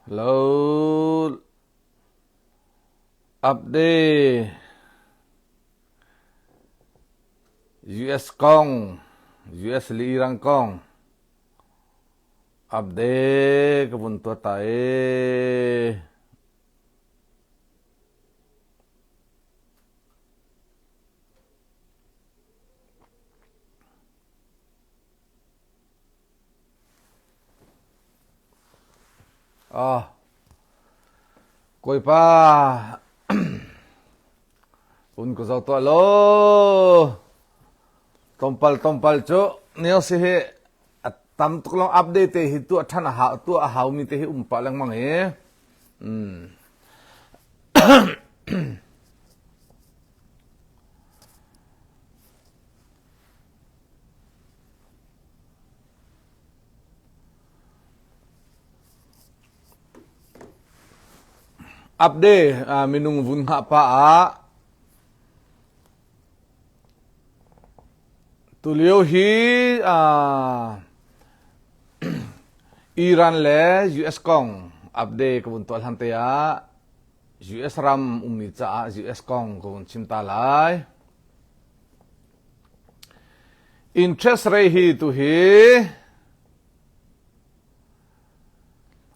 Hello. Update. US kong, US le Iran kong. Update ka vun tuah ta e. Ah. Kawipa un ka zoh tuah law tlawmpal tlawmpal cu neo si hi a tam tuk lawng update te hi tuah ṭhan a hau tuah a haumi te hi um pah lengmang hi. Mm. Update minung vun hngah pah ah tulio hi Iran le US kong update ka vun tuah hlan te ah US ram ummi caah US kong ka vun chim ta lai. Interest rate hi tu hi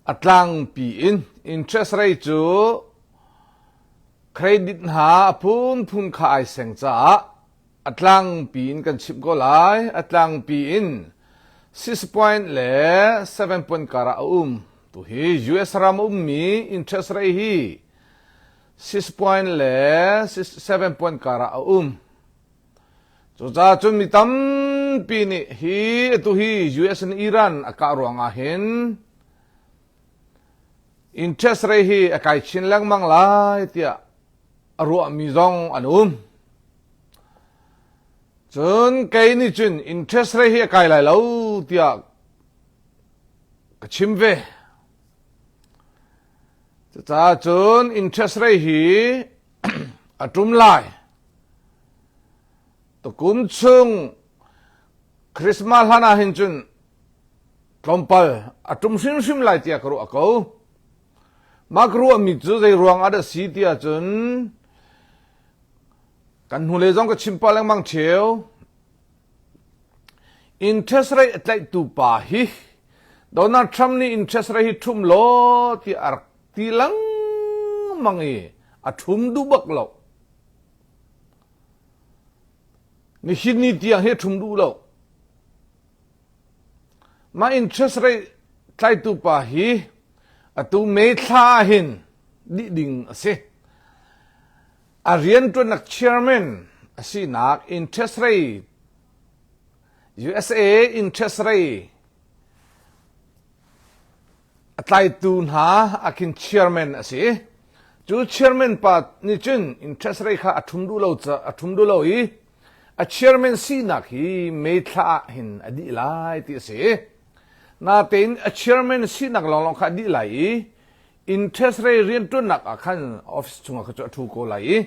a tlangpi in interest rate cu credit hna a phunphun kha ai seng caah a tlangpi in kan chimh ko lai. A tlangpi in 6 point le 7 point kar ah a um. Tu hi US ram ummi interest rate hi 6 point le 7 point kar ah a um. Cucaah cun mi tampi nih hi atu hi US in Iran a kah ruangah hin interest rate hi a kai chin lengmang lai tiah a ruahmi zong an um. Cun kei nih cun interest rate hi a kai lai lo tiah ka chim ve. Cucaah cun interest rate hi a ṭum lai. Tukum chung Christmas hlan ah hin cun tlawmpal a ṭum hrimhrim lai tiah ka ruah ko. Mah ka ruahmi cu zei ruang ah dah si tiah cun kan hnulei zong ka chim pah lengmang ṭheo. Interest rate a tlaihtu pa hi Donald Trump nih interest rate hi ṭhum law tiah a rak ti lengmang i a ṭhum duh bak lo. Nihin ni tiang hi a ṭhum duh lo. Mah interest rate tlaitu pa hi atu May thla ah hin dih ding a si. A rianṭuannak chairman a sinak interest rate USA interest rate a tlaitu hna ah khin chairman a si. Cu chairman pa nih cun interest rate kha a ṭhum duh lo a ṭhum duh lo i a chairman sinak hi May thla ah hin a dih lai ti a si. Natein a chairman sinak lawnglawng kha a dih lai i interest rate rianṭuannak ah khan office chungah kha cu a ṭhu ko lai i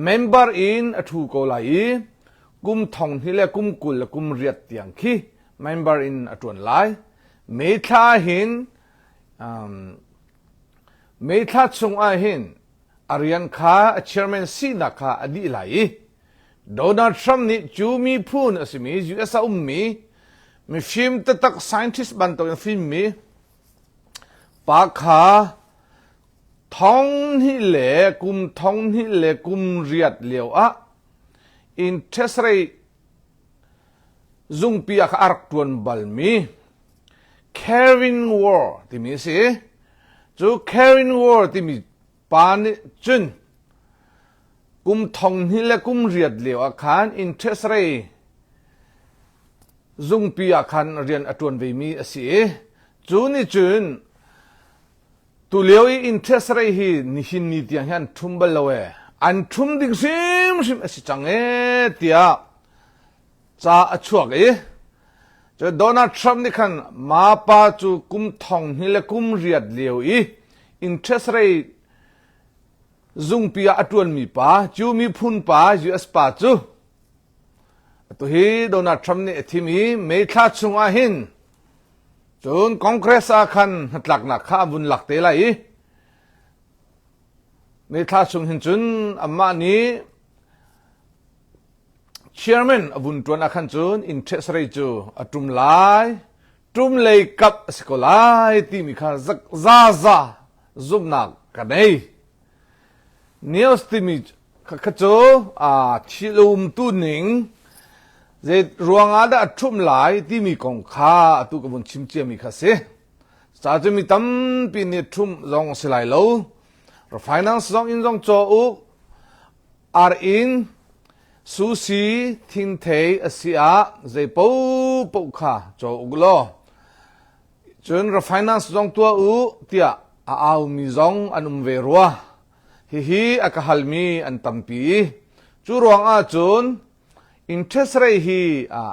member in a ṭhu ko lai i kum thong hnih le kum 20 le kum riat tiang khi member in a ṭuan lai. May thla hin um, May thla chung ah hin a rian kha a chairman sinak kha a dih lai i Donald Trump nih cu miphun a simi US a ummi mifim taktak scientist bantukin fimmi pa kha thong hnih le kum thong hnih le kum riat lio ah interest rate zungpi ah kha a rak ṭuan balmi Kevin War timi a si. Cu Kevin War timi pa nih cun kum thong hnih le kum riat lio ah khan interest rate zungpi ah khan rian a ṭuan vemi a si i cu nih cun Tulio i interest rate hi nihin ni tiang hian ṭhum bal lo ee. An ṭhum ding hrimhrim a si cang ee tiah ca a chuak i cu Donald Trump nih khan ma pa cu kum thong hnih le kum riat lio i interest rate zungpi ah a ṭuanmi pa cu miphun pa US pa cu atu hi Donald Trump nih a thim i May thla chung ah hin. Cun Congress ah khan hnatlaknak kha a vun lak te lai i May thla chung hin cun amah nih chairman a vun ṭuan ah khan cun interest rate cu a ṭum lai, ṭum lei kap a si ko lai timi kha zaza zumhnak ka nei. News timi kha cu thil umtu ning zei ruangah dah a ṭhumh lai timi kong kha atu ka vun chim ciami kha si. Ca cu mi tampi nih ṭhumh zong a si lai lo. Finance zong in zong caw u ar in sushi thingthei a si ah zei paohpaoh kha caw uk law cun refinance zong tuah u tiah a aumi zong an um ve rua. Hihi a ka halmi an tampi. Cu ruang ahcun interest rate hi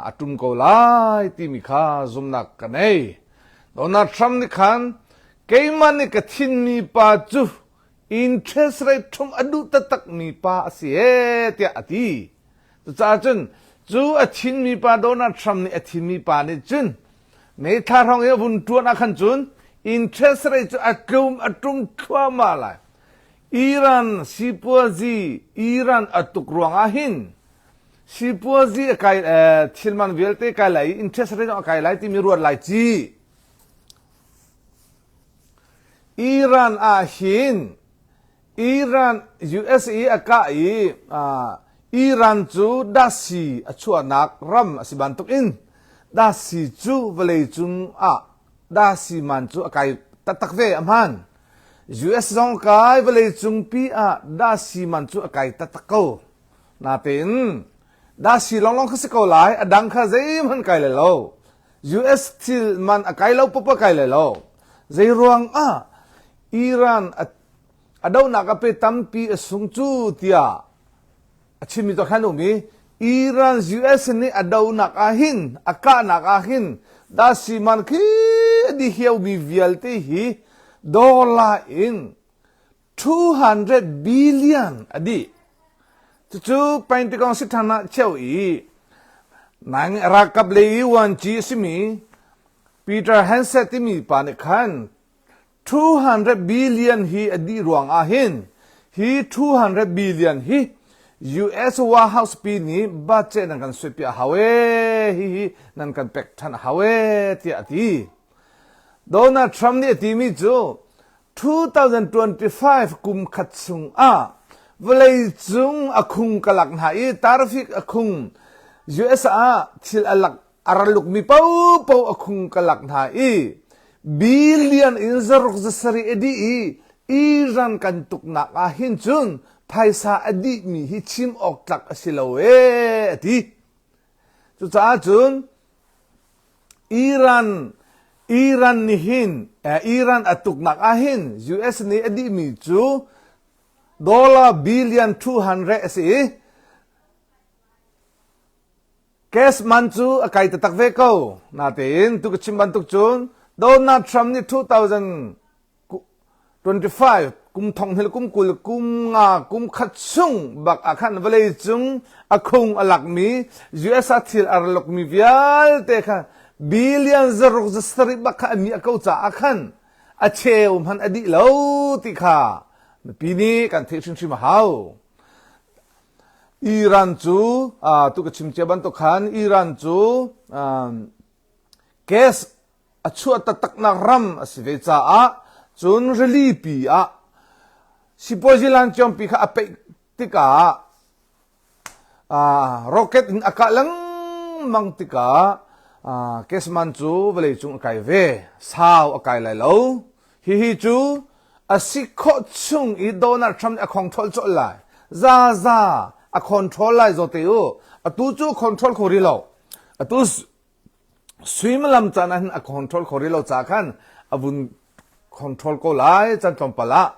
a ṭum ko lai timi kha zumnak ka nei. Donald Trump nih khan keimah nih ka thinmi pa cu interest rate ṭhum a duh taktakmi pa a si ee tiah a ti. Cucaah cun cu a thinmi pa Donald Trump nih a thinmi pa nih cun May thla hrawng i a vun ṭuan ah khan cun interest rate cu a tlum a ṭum thluahmah lai. Iran sipuazi Iran a tuk ruangah hin sipuazi a kai thilman vialte kai lai i interest rate zong a kai lai timi ruat lai ci. Iran ah hin Iran US i a kah i Iran cu dasi a chuahnak ram a si bantuk in dasi cu vawleicung ah dasi man cu a kai taktak ve a hmaan. US zong kai vawleicung pi ah dasi man cu a kai taktak ko. Natein dasi lawnglawng kha si ko lai a dang kha zeihmanh kai lai lo. US thil man a kai lo popo kai lai lo. Zei ruang ah Iran a a dohnak a pe tampi a sung cu tiah a chimmi cu khan um i Iran US nih a dohnak ah hin a kahnak ah hin dasiman khi a di hiomi vialte hi dollar in 200 billion a dih. Cucu Pentagon sithan ah cheu i nang ralkap lei i uanci a simi Peter Hanset timi pa nih khan 200 billion hi a dih ruang ah hin hi 200 billion hi US White House pi nih budget nan kan suai piah hau e hi hi nan kan pek than hau e tiah a ti. Donald Trump nih a timi cu 2025 kum khat chung ah vawleicung a khung ka lak hna i tarfik a khung US ah thil a lak a ra lukmi paohpaoh a khung ka lak hna i billion in zaruk zasarih a dih i Iran kan tuknak ah hin cun phaisa a dihmi hi chim awk tlak a si lo ee a ti. Cucaah cun Iran Iran nih hin Iran a tuknak ah hin US nih a dihmi cu dollar billion 200 a si i Cash man cu a kai taktak ve ko. Natein tu ka chim bantuk cun Donald Trump nih 2025 kum thong hil kum kul kum nga kum khat chung bak ah khan vawlei cung a khung a lakmi US ah thil a lakmi vialte kha billion zaruk zasarih bak kha a mi a ko caah khan a cheu hman a dih lo ti kha mipi nih kan theih hrimhrim a hau. Iran cu tu ka chim cia bantuk khan Iran cu gas a chuah taktaknak ram a si ve caah cun rili pi ah sipuazi lanciawngpi kha a peih tikah rocket in a kah lengmang tikah gas man cu vawleicung a kai ve sau a kai lai lo Hihi cu a si khawh chung i Donald Trump nih a control colh lai. Zaza a control lai zawte u. Atu cu control kho rih lo. Atu suimilam caan ah hin a control kho rih lo ca khan a vun control ko lai caan tlawmpal ah.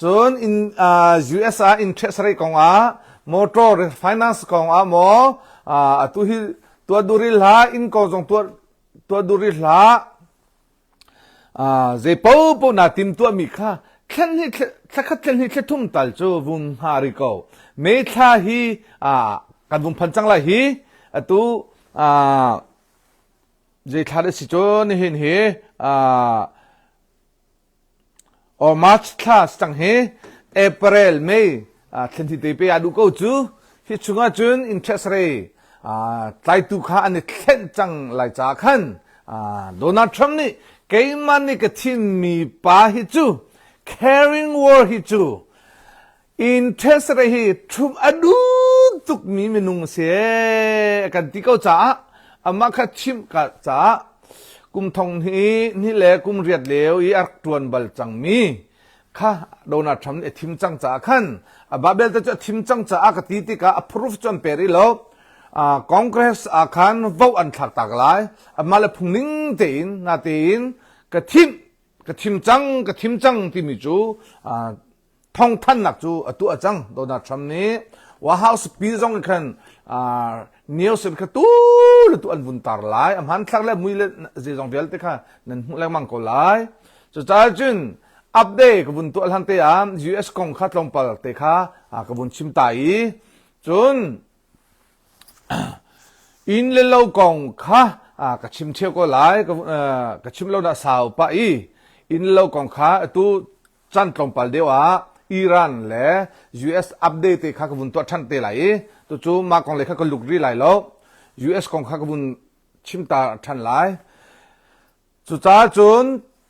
Cun in uh, US ah interest rate kong ah motor finance kong ah maw uh, atu hi tuah duh rih hlah inn kong zong tuah tuah duh rih hlah Zei paohpaoh naa timtuahmi kha thlenhnih thlakhat thlenhnih thlathum tal cu vun hnga rih ko. May thla hi kan vung phan cang lai hi. Atu. Zei thla dah si cu nihin hi uh, or March thla si cang hi April May uh, thlen te pe a duh ko cu hi chungah cun interest rate uh, tlaitu kha an i thlen cang lai ca khan uh, Donald Trump nih keimah nih ka thimmi pa hi cu caring war hi cu Interest rate hi ṭhumh a duh tukmi minung a si a kan ti ko caah amah kha chimh ka caah kum thong hi ni le kum riat lio i a rak ṭuan bal cangmi kha Donald Trump nih a thim cang caah khan a Babel te cu a thim cang caah ka ti tikah a proof cu an pe rih lo. Congress ah khan vote an thlak tak lai. Amah le phung ning tein natein ka thim ka thim cang ka thim cang timi cu thawngthanhnak cu a tuah cang Donald Trump nih White House pi zong khan news kha tu le tu an vun tar lai a hmanthlak le mui le zeizong vialte kha nan hmuh lengmang ko lai cucaah cun update ka vun tuah hlan te ah US kong kha tlawmpal te kha ka vun chim ta i cun inn le lo kong kha ka chim theu ko lai ka chim lo na sau pa i inn lo kong kha atu Caan tlawmpal deuh ah Iran le US update te kha ka vun tuah ṭhan te lai i tucu mah kong le kha ka luk rih lai lo. US kong kha ka vun chim ta ṭhan lai. Cucaah cun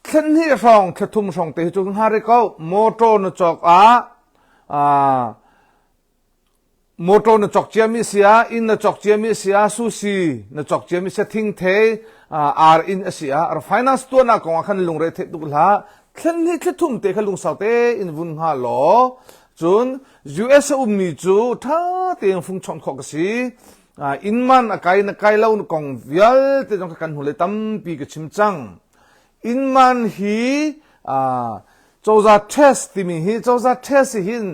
thlen hnih hrawng, thla thum hrawng te hi cu hnga rih ko. Motor na cawk ah Motor na cawk ciami si ah, inn na cawk ciami si ah, sushi na cawk ciami si ah, thingthei ar inn a si ah, finance tuahnak kong ah khan lungre theih tuk hlah. Thlen hi thlithum te kha lungsau te in vun hnga law, cun US a ummi cu ṭha tein fung chawnh khawh ka si. Inn man a kai na kai lo kong vialte zong kha kan hnulei tampi ka chim cang. Inn man hi cozah test timi hi cozah test hin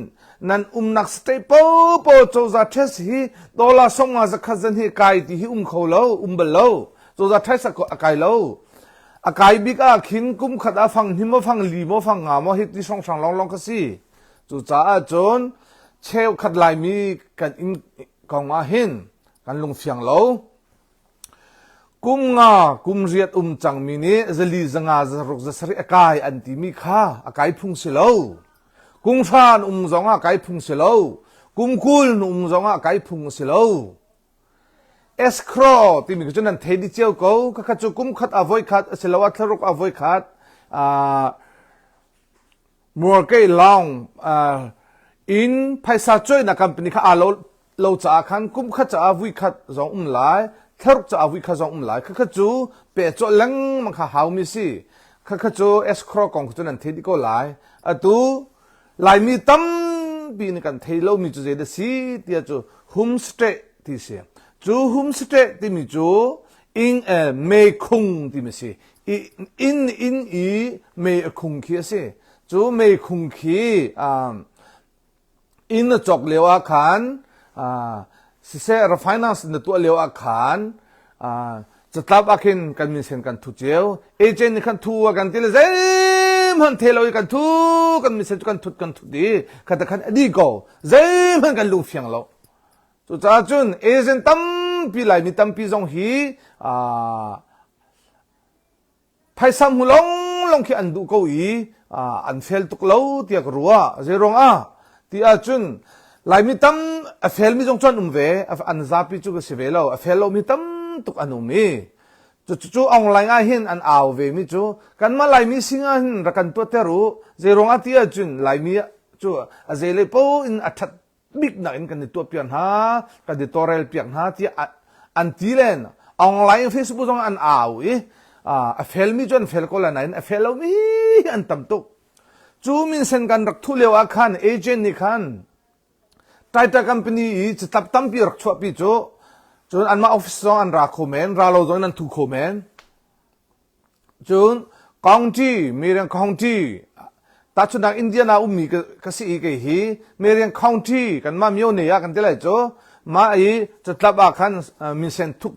nan umnak state popo cozah test hi dollar songa zakhat zan hi kai ti hi um kho lo um bal lo cozah test a kai lo a kai bik ah khin kum khat ah fang hnim mo fang li mo fang nga mo hi ti song sang long long ka si cu caah cun cheu khat laimi kan in kong ah hin kan lungfiang lo Kum nga, kum riat um cangmi nih zali zanga zaruk zasarih a kai an timi kha a kai phung si lo. Kum hra an um zongah kai phung si lo. Kum 20 na um zongah kai phung si lo. Escrow timi cu nan thei dih cio ko. Khakha cu kum khat a voi khat asiloah thlaruk a voi khat uh, Mortgage lawng uh, inn phaisa cuainak company kha aa lo lo caah khan kum khat caah vui khat zong um lai thlaruk caah vui khat zong um lai khakha cu pe cawh lengmang kha haumi si khakha cu escrow kong cu nan thei dih ko lai atu laimi tampi nih kan thei lomi cu zei dah si tiah cu homestay ti si cu homestay timi cu ing eh, meikhung timi si inn inn i mei a khung khi a si cu meikhung khi um, inn na cawk lio ah khan siseh refinance na tuah lio ah khan catlap ah khin kan minsen kan thu cio agent nih khan thu a kan ti le zeihmanh the lo i kan thu kan minsen cu kan thut kan thut i kha khan a dih ko zeihmanh kan lung fiang lo cucaah cun agent tampi laimi tampi zong hi Phaisa hmu longlong khi an duh ko i an fel tuk lo tiah ka ruah. Zeiruang ah? Ti ahcun Laimi tam a felmi zong cu an um ve, an zapi cu ka si ve lo. A fel lomi tam tuk an um i cucu online ah hin an au ve mi cu kanmah Laimi sing ah hin rak kan tuahter u. Zeiruang ah ti ahcun Laimi cu a zeilei paoh in a ṭhat biknak in kan i tuahpiak hna kan i tawrel piak hna tiah an ti len online Facebook zong an au i a felmi cu an fel ko lai nain a fel lomi an tam tuk cu minsen kan rak thuh lio ah khan agent nih khan Tata company i catlap tampi rak chuahpi cu cun anmah office zong an ra kho men ra lo zong in an thu kho men Cun county, Marion County, tahchunhnak Indiana ummi ka, ka si i kei hi Marion County kanmah myone ah kan ti lai cu mah i catlap ah khan minsen thuk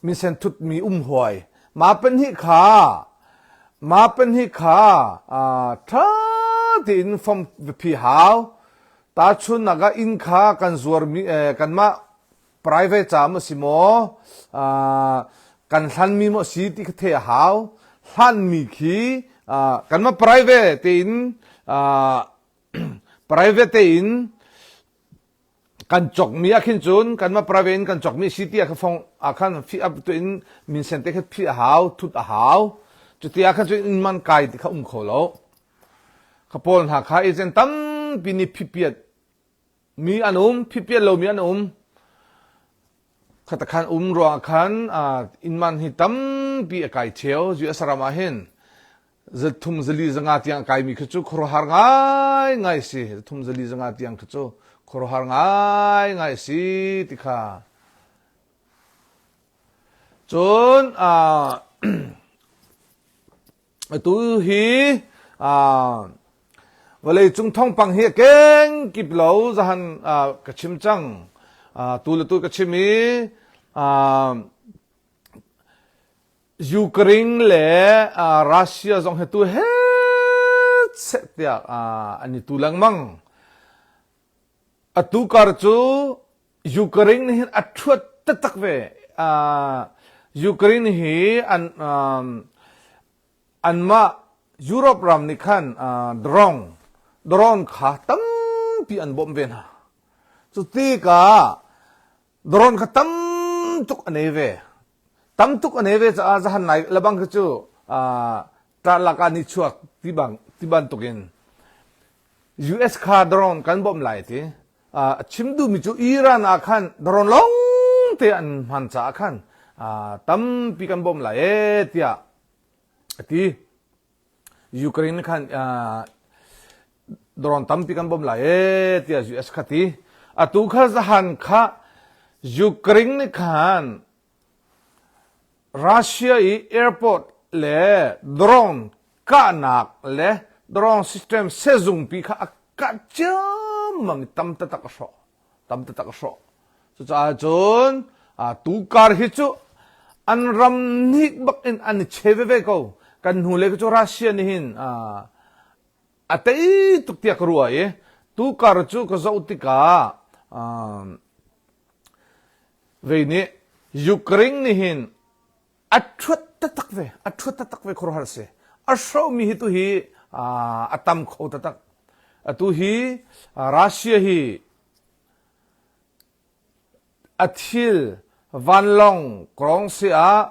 minsen thutmi um huai ma pan hi kha ma pan hi kha tha tein form phi hau tahchunnak ah inn kha kan zuarmi kanmah. Private ca maw si maw kan hlanmi maw si ti kha theih a hau. Hlanmi khi kanmah private tein private tein kan cawkmi ah khin cun kanmah private in kan cawkmi si ti ah kha fong ah khan fi up tu in minsen te kha phih a hau thut a hau cuti ah khan cun inn man kai ti kha um kho lo kha pawl hna kha agent tampi nih phipiat mi an um phipiat lomi an um Khatakhan um ruangah khan inn man hi tampi a kai theo. US ram ah hin zathum zali zanga tiang a kaimi khi cu khuaruahhar ngaingai si. Zathum zali zanga tiang khi cu khuaruahhar ngaingai si ti kha. Cun Atu hi vawleicung thawngpang hi a kengkip lo zahan ka chim cang. Tu le tu ka chim i Ukraine le Russia zong hi tu hetseh tiah an i tu lengmang. Atu kar cu Ukraine nih hin a ṭhuat taktak ve. Uh, Ukraine hi an um, anmah Europe ram nih khan uh, drone drone kha tampi an bawmh ve hna. Cu tikah drone kha tam tuk an ei ve. Tam tuk an ei ve caah zahan nai lebang khi cu uh, ṭah lakah ni chuak ti bang ti bantukin US kha drone kan bawmh lai ti. A chim duhmi cu Iran ah khan drone lawng te an hman caah khan tampi kan bawmh lai ee tiah a ti. Ukraine khan drone tampi kan bawmh lai ee tiah US kha ti. Atu kha zahan kha Ukraine nih khan Russia i airport le drone kahnak le drone system sehzungpi kha a kah ciammam i tam taktak a hrawh. Tam taktak a hrawh. Cucaah cun tukar hi cu an ram hnik bak in an i che veve ko. Kan hnu le cu Russia nih hin a tei tuk tiah ka ruah i tukar cu ka zoh tikah vei nih Ukraine nih hin a ṭhuat taktak ve a ṭhuat taktak ve khuaruahhar a si a hromi hi tu hi a tam kho taktak atu hi Russia hi a thil vanlawng krong si ah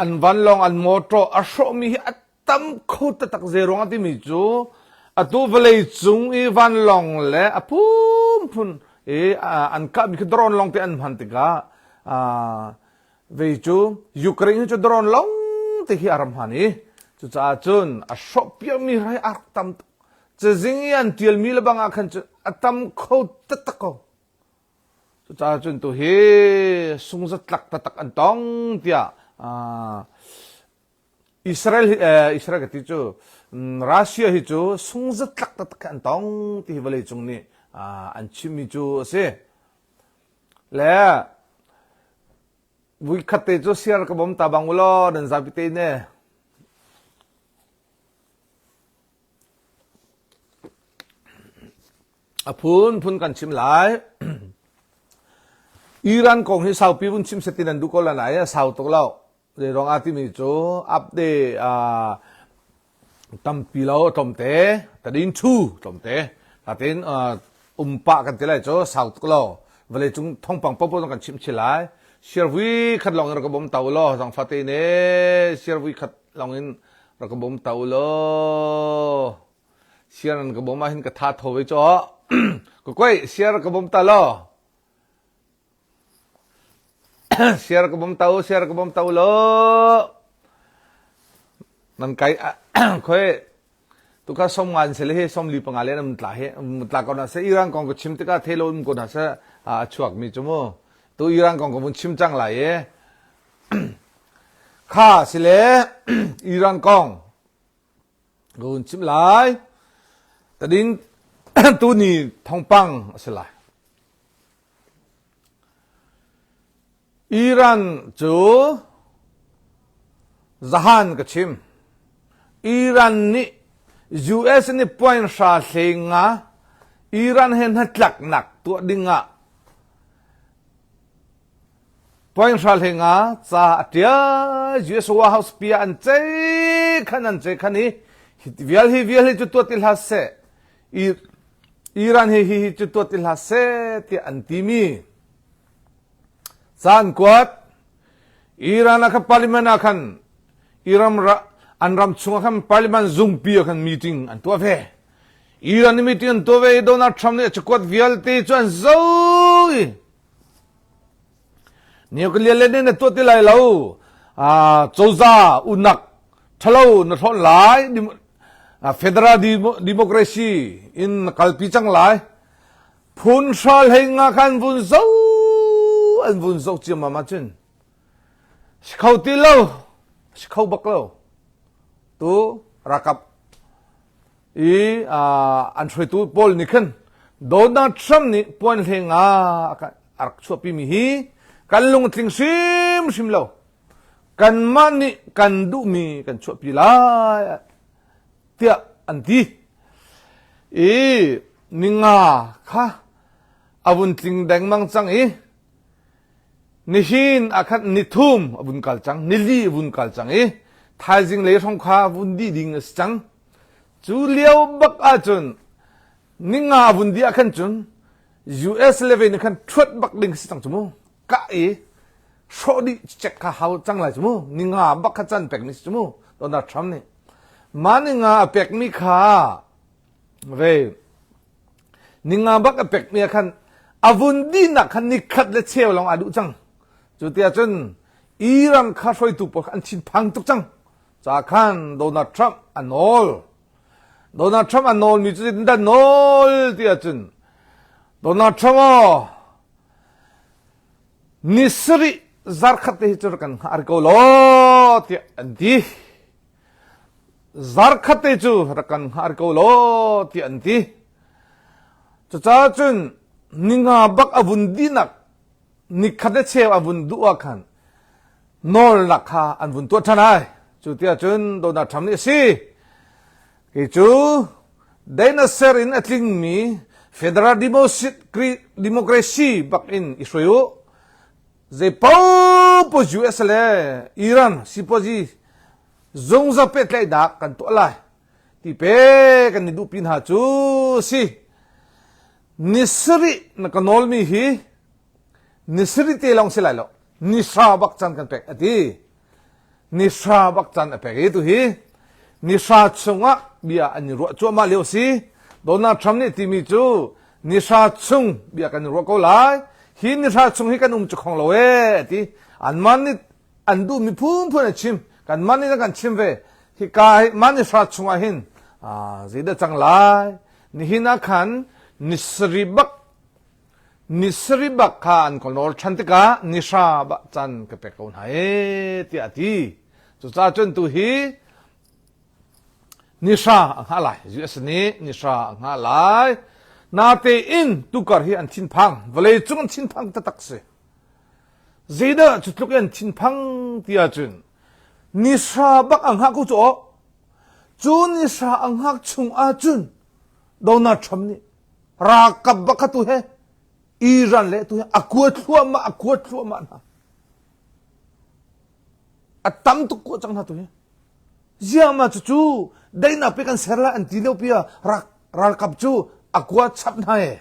an vanlawng an motor a hrawhmi hi a tam kho taktak zei ruangah timi cu atu vawlei cung i vanlawng le a phunphun i an kahmi khi drone lawng te an hman tikah vei cu Ukraine hi cu drone lawng te hi a ram hman i cucaah cun a hrawh piakmi hi a rak tam tuk cazing i an tialmi le bang ah khan cun a tam kho taktak ko Cucaah cun tuhi sungzatlak taktak an tong tiah Israel hi Israel ka ti cu Russia hi cu sungzatlak taktak an tong ti hi vawleicung nih an chimmi cu a si. Le vuikhat te cu siar ka bom ta bang ulaw nan zapi te ne. A phunphun kan chim lai. Iran kong hi saupi vun chim setin an duh ko la nain a sau tuk lo. Zei ruang ah timi cu update uh, tampi lo tlawmte tadin thu tlawmte natin uh, umpa kan ti lai cu sau tuk lo vawlei cung thongpang popo zong kan chim chi lai share vui khat long in rak ka bom tau law zang fate ne share vui khat long in rak ka bom tau law Siar an ka bawm ahhin ka tha tho ve caw. Ka koi siar ka bawm ta law. Siar ka bawm ta u, siar ka bawm ta u law. Nan kai khoi tukha som ngan se le he som li panga le nam tla he tla ko na se Iran kong ka chim tikah thelo um ko na se a chuak mi chu mu tu Iran kong ka vun chim cang lai e kha sile Iran kong Ka hun chimh lai. Tadin tuni thawngpang a si lai. Iran cu zahan ka chim. Iran nih US nih point hra hlei nga Iran he hnatlaknak. tuah ding ah point hra hlei nga ca a ṭial US White House pi ah an cei khan an cei khan i vial hi vial hi cu tuah ti hlah seh Iran hi hi hi cu tuah ti hlah seh tiah an timi ca an kuat Iran ah khan parliament ah khan Iran an ram chung ah khan parliament zungpi ah khan meeting an tuah ve Iran nih meeting an tuah ve i Donald Trump nih a cakuat vialte cu an zo i nuclear le na tuah ti lai lo cozah unak ṭhalo na hrawn lai federal democracy in na kalpi cang lai phun hral hei nga khan vun zo an vun zo ciammam ahcun si kho ti lo si kho bak lo tu ralkap i an hruaitu pawl nih khan Donald Trump nih puan hleng ah a rak chuahpi mi hi kan lungtling hrimhrim lo kanmah nih kan duhmi kan chuahpi lai tiah an ti i ninga kha a vun tling dengmang cang i nihin ah khan nithum a vun kal cang nili a vun kal cang i thaizing lei hrawng kha vun dih ding a si cang cu lio bak ahcun ninga a vun dih ah khan cun US level nih khan ṭhuat bak ding si cang cu mu kah i hrawh dih cek kha hau cang lai cu mu ninga bak kha can pek mi si cu mu Donald Trump nih mah ninga a pek mi kha ve ninga bak a pek mi ah khan a vun dihnak khan nikhat le cheu lawng aa duh cang cu tiah cun Iran kha hruaitu pawl kha an thinphang tuk cang ca khan Donald Trump a nawl Donald Trump a nawl mi cu zeitindah nawl ti ahcun Donald Trump aw ni sarih zarkhat te hi cu kan hngah ko law tiah an ti zarkhat te cu rak kan hngah ko law tiah an ti cucaah cun ninga bak a vun dinak nikhat le cheu a vun duh ah khan nawlnak kha an vun tuah ṭhan ai cu tiah cun Donald Trump nih a si kei cu dinosaur in a tlingmi federal democracy bak in i hruai u zei paohpaoh US le Iran sipuazi zungzal pehtlaihnak kan tuah lai ti pe kan i duhpi hna cu si ni sarih na ka nawlmi hi ni sarih te lawng si lai lo ni hra bak caan kan pek a ti ni hra bak caan a pek i tu hi ni hra chungah bia an i ruah cuahmah lio si Donald Trump nih timi cu ni hra chung bia kan i ruah ko lai hi ni hra chung hi kan um cu khong lo e ti anmah nih an duhmi phunphun an chim kanmah nih kan chim ve hika hi mah ni hra chungah hin zeidah cang lai nihin ah khan ni sarih bak ni sarih bak kha an ka nawl ṭhan tikah ni hra bak can ka pek ko hna e tiah a ti cucaah cun tu hi ni hra a hngah lai US nih ni hra a hngah lai natein tukar hi an thinphang vawlei cung an thinphang taktak si Zeidah cu tluk in thinphang ti ahcun nihra bak a hngah ko cu aw. Cu nihra a hngak chung ahcun Donald Trump nih ralkap bak kha tu he Iran le tu he a kuat thluahmah a kuat thluahmah hna. A tam tuk kuat cang hna tu hi. Ziah ma cucu daihnak pe kan ser lai an ti lio pi ah ralkap cu a kuat chap hna e.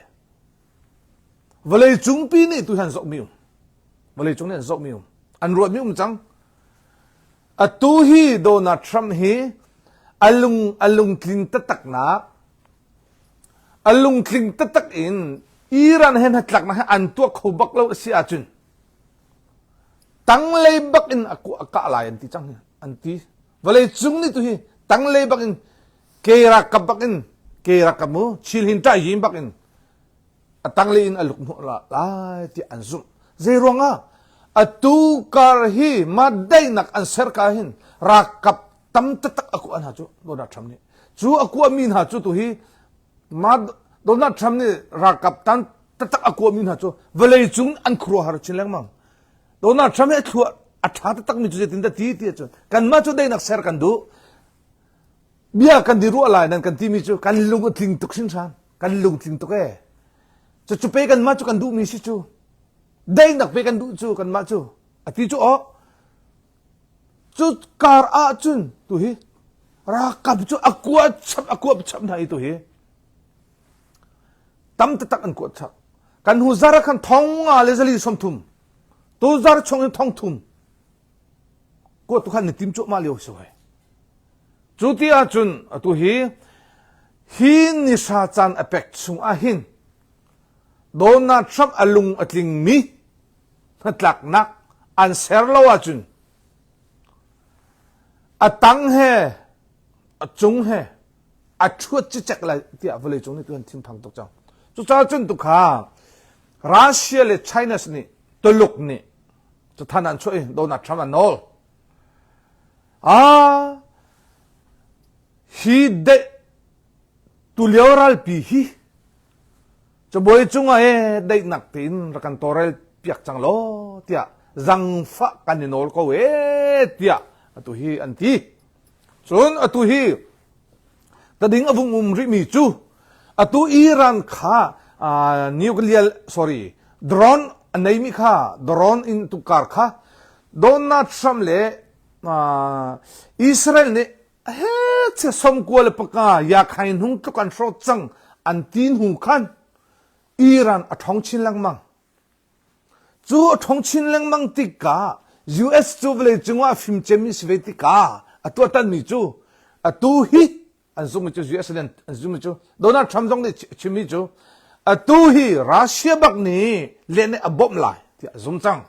Vawleicung pi nih tu hi an zohmi um. Vawleicung nih an zohmi um. An ruatmi um cang. Atu hi Donald Trump hi a lung a lungtling taktaknak a lungtling taktak in Iran he hnatlaknak he an tuah kho bak lo a si ahcun tanglei bak in a kah lai an ti cang an ti vawlei cung nih tu hi tanglei bak in ke rakap bak in ke rakap mu chilhin ṭai yin bak in a tanglei in a luk hnawh lai tiah an zumh zei ruangah atu kar hi ma daihnak an ser ka hin rakap tam taktak a kuah hna cu Donald Trump nih cu a kuah mi hna cu tu hi ma Donald Trump nih ralkap tan taktak a kuah mi hna cu vawlei cung an khuaruahhar chin lengmang Donald Trump hi a thlua a ṭha taktak mi cu zeitin dah ti ti ahcun kanmah cu daihnak ser kan duh bia kan di ruah lai nan kan timi cu kan lung a tling tuk hringhran kan lung tling tuk ee. Cucu pe kanmah cu kan duhmi si cu. Daihnak pe kan duh cu kanmah cu. A ti cu aw. Cu kar ah cun tu hi ralkap cu a kuat chap a kuat chap hna i tu hi. Tam taktak an kuat chap. Kan hnu zar ah khan thong nga le zali 30. Tu zar chung in thong thum. Kuat tu khan ni tim cuahmah lio si hoi. Cu ti ahcun atu hi hi nihra caan a pek chung ah hin Donald Trump a lung a tlingmi hnatlaknak an ser lo ahcun a tang he a cung he a ṭhuat cicek lai tiah vawleicung nih tuan thinphang tuk cang. Cucaah cun tukha Russia le China nih Tuluk nih cuthan an chuah i Donald Trump an nawl. Ah, hi de tulio ralpi hi cabuai cungah e daihnak tein rak kan tawrel piak cang law tiah zangfah kan i nawl ko e tiah atu hi an ti. Cun atu hi tading a vung um rihmi cu atu Iran kha uh, nuclear sorry drone a neimi kha drone in tukar kha Donald Trump le uh, Israel nih he che somkua le paka ya khai hnung tluk an hrawt cang an ti hnu khan Iran a ṭhawng chin lengmang Cu a ṭhawng chin lengmang tikah US cu vawleicung ah a fim cemmi si ve tikah a tuahtanmi cu atu hi an zummi cu US nih an zummi cu Donald Trump zong nih chimmi cu atu hi Russia bak nih le nih a bawmh lai tiah a zum cang.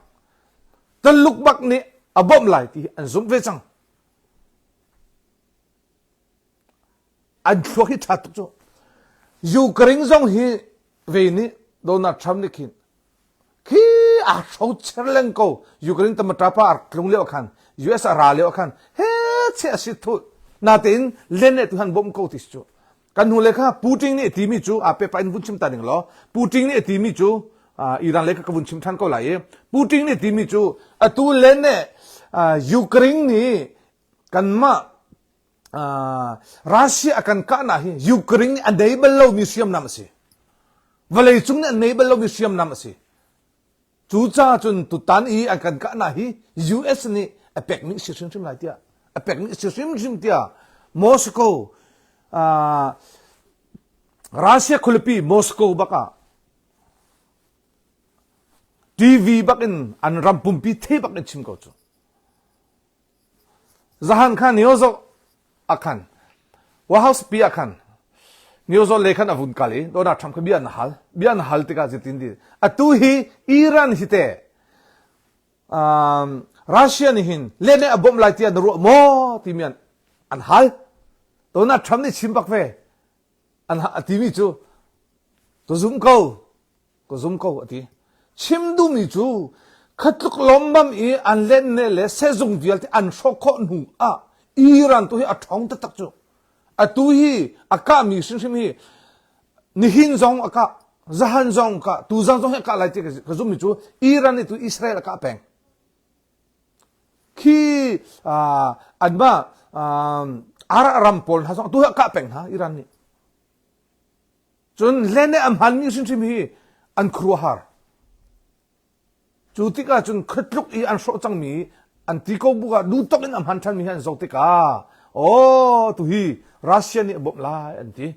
Taluk bak nih a bawmh lai ti an zumh ve cang. An thluak hi ṭha tuk cu. Ukraine zong hi ve nih Donald Trump nih khin khi aa hrocer leng ko Ukraine tamata pa a tlung lio khan US a ra lio khan he che a si thu natein len ne tu han bom ko ti cu kan hnu le kha Putin nih timi cu a pe pa in vun chim ta ning law Putin nih timi cu Iran le ka vun chim than ko lai i Putin nih timi cu atu len ne Ukraine nih kanmah Russia a kan kahnak hi Ukraine nih a nei bal lomi hriamnam a si. Vawleicung nih a nei bal lomi hriamnam a si. Cucaah cun tutan i an kan kahnak hi US nih a pekmi si hrimhrim lai tiah a pekmi si hrimhrim tiah Moscow uh, Russia khualipi Moscow bak ah TV bak in an ram pumpi the bak in chim ko cu. Zahan kha Niozo ah khan White House pi ah khan Niozo le khan a vun kal i Donald Trump kha bia an hal. Bia an hal tikah zeitin ti atu hi Iran hi te um, Russia nih hin le nih a bawmh lai tiah na ruah maw timi an, an hal. Donald Trump nih chim bak ve. An a timi cu ka zum ko ka zum ko a ti. Chim duhmi cu khatluk lawmmam i an lenne le sehzung vialte an hrawh khawh hnu ah Iran tu hi a ṭhawng taktak cu. Atu hi a kahmi hrimhrim hi nihin zong a kah, zahan zong kah, tuzan zong hi a kah lai ti ka zummi cu Iran nih tu Israel a kah peng. Khi anmah Arab ram pawl hna zong atu hi a kah peng hna Iran nih. Cun hlen i a hmanmi hrimhrim hi an khuaruahhar. Cu tikah cun khuatluk i an hrawh cangmi an ti ko buk ah duhtawk in a hman ṭhanmi hi an zoh tikah aw tuhi Russia nih a bawmh lai an ti.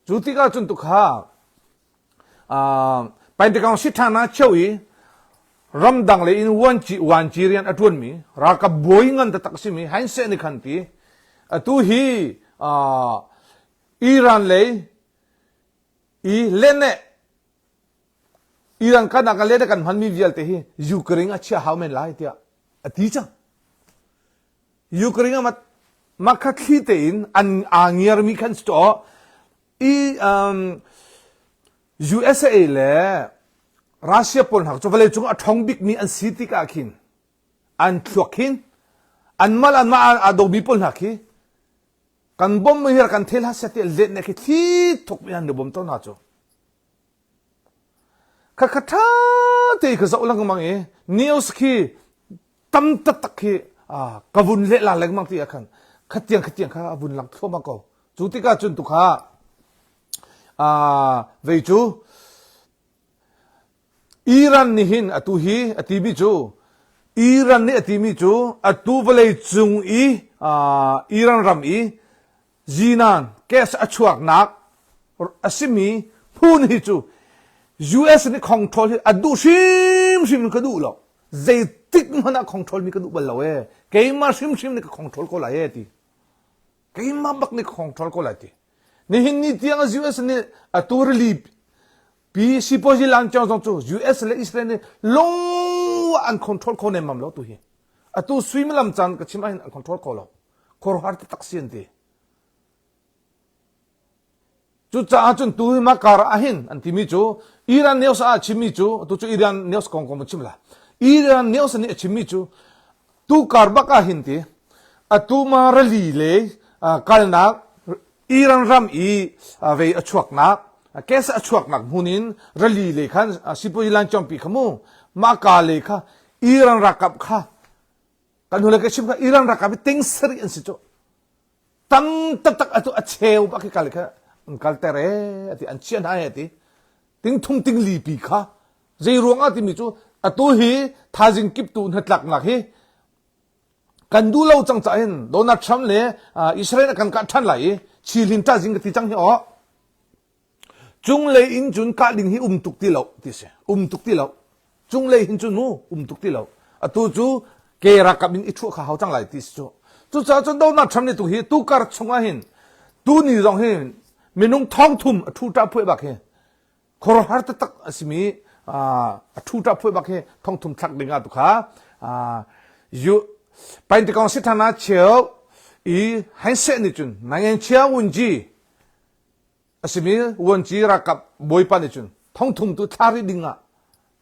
Cu tikah cun tukha uh, Pentagon sitthana cheu i ramdang le in uanci uanci rian a ṭuanmi ralkap bawi ngan taktak a simi Heinse nih khan ti atu hi uh, Iran lei i leneh Iran kan ah lene kan hmanmi vialte hi Ukraine a chia hau men lai tiah a ti cang. Ukraine ah mah kha thli tein an aa ngiarmi khan si i um, USA le Russia pawl hna cu vawleicung a ṭhawng bikmi an si tikah khin an thluak hin anmah le anmah aa domi pawl hna khi Kan bom hi kan thel ha set let ne khi thli thuk mi han bom to na cu. Kha kha tha te ka zoh lengmang i news khi tam taktak khi ka vun le la lengmang ti ah khan khatiang khatiang kha a vun lang thluahmah ko. Cu tikah cun tu kha vei cu. Iran nih hin atu hi a timi cu Iran nih a timi cu atu vawlei cung i Iran ram i zinan gas a chuaknak a simi hmun hi cu US nih control hi a duh hrimhrim ka duh lo. Zeitik hmanh ah control mi ka duh bal lo ee. Keimah hrimhrim nih ka control ko lai ee ti. Keimah bak nih ka control ko lai ti. Nihin ni tiang US nih atu rili pi sipuazi lancong zong cu US le Israel nih lung an control kho nemmam lo tu hi. Atu suimilam caan ka chim ahhin an control kho lo. Khuaruahhar taktak si an ti. Cucaah cun tu hi mah kar ahhin an timi cu Iran news ah a chimmi cu tu cu Iran news kong kong chim la. Iran news nih a chimmi cu tu kar bak ahhin ti atu ma rali le kalnak Iran ram i vei a chuaknak gas a chuaknak hmun in rali le khan sipuazi lancawngpi kha mu mah ka le kha Iran ralkap kha kan hnu le ka chim kha Iran ralkap hi ting sarih an si cu tam taktak atu a cheu bak hi kal kha an kalter e ati an chiah hna e ati ting thum ting li pi kha zei ruang ah timi cu atu hi thazing kip tu hnatlaknak hi kan duh lo cang ca hin Donald Trump le Israel kan kah than lai i chilhin ta zing ka ti cang hi aw Cunglei in cun kah ding hi um tuk ti lo ti si. Um tuk ti lo. Cunglei hin cun mu um tuk ti lo. Atu cu ke rakap in i thuah kha hau cang lai ti si cu. Cucaah cun Donald Trump nih tu hi tu kar chung ah hin tu ni zong hi minung thong thum a thu ṭah phuai bak hi khuaruahhar taktak a simi a thu ṭah phuai bak hi thong thum thlak ding ah tu kha yu Pentagon sithana cheu i hanseh nih cun nangen chia wunji a simi vuanci ralkap bawipa nih cun thongthum tu thla rih ding ah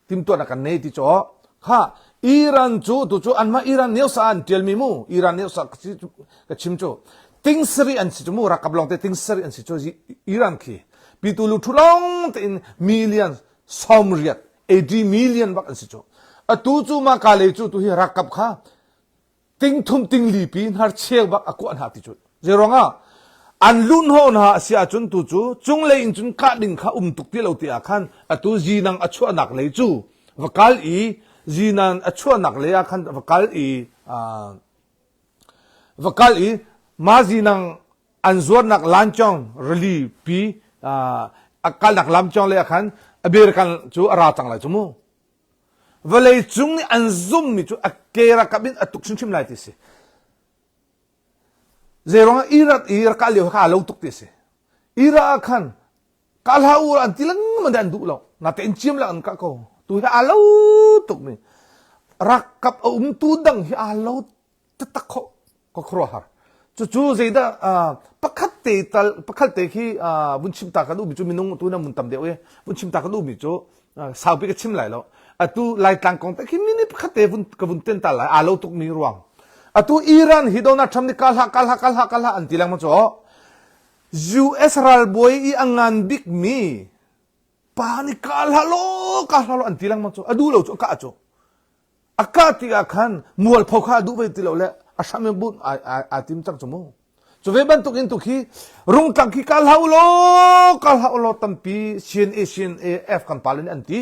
timtuahnak kan nei ti caw kha Iran cu tu cu anmah Iran news ah an tialmi mu Iran news ah ka chim cu ting sarih an si cu mu ralkap lawng te ting sarih an si cu Iran khi pitu lu thu long tein million sawmriat 80 million bak an si cu atu cu ma ka le cu tu hi ralkap kha tingthum tingli pi hnarcheu bak a kuah hna ti cu zeiruangah an lunhawh hna a si ahcun tu cu cunglei in cun kah ding kha um tuk ti lo ti ah khan atu zinang a chuahnak lei cu va kal i zinan a chuahnak lei ah khan va kal i va kal i ma zinang an zuarnak lancong rili pi a kalnak lamcong lei ah khan American cu a ra cang lai cu mu Vawlei cung nih an zummi cu a ke rakap in a tuk hrimhrim lai ti si. Zeiruangah Iraq i rak kah lio kha aa lo tuk ti si. Iraq ah khan kah hlah u an ti lengmang an duh lo. Natein ciam lak an kah ko. Tu hi aa lo tuk mi. Rakap a umtu dang hi aa lo taktak kho ka khuaruahhar. Cucu zeidah pakhat te tal pakhat te khi vun chim ta kan duhmi cu minung tu na mun tam deuh i vun chim ta kan duhmi cu saupi ka chim lai lo. Atu Laitlang kong te khi mini pakhat te vun ka vun ten ta lai aa lo tuk mi ruang. Atu Iran hi Donald Trump nih kal hlah kal hlah kal hlah kal hlah an ti lengmang cu US ralbawi i a ngan bik mi pa nih kal hlah law kal hlah law an ti lengmang cu a duh lo cu a kah cu A kah tikah khan mualpho kha a duh ve ti lo le a hram in bunh aa tim cang cu mu. Cu ve bantuk in tu khi rungtlang khi kal hlah u law kal hlah u law tampi CNA CNAF kan pale nih an ti.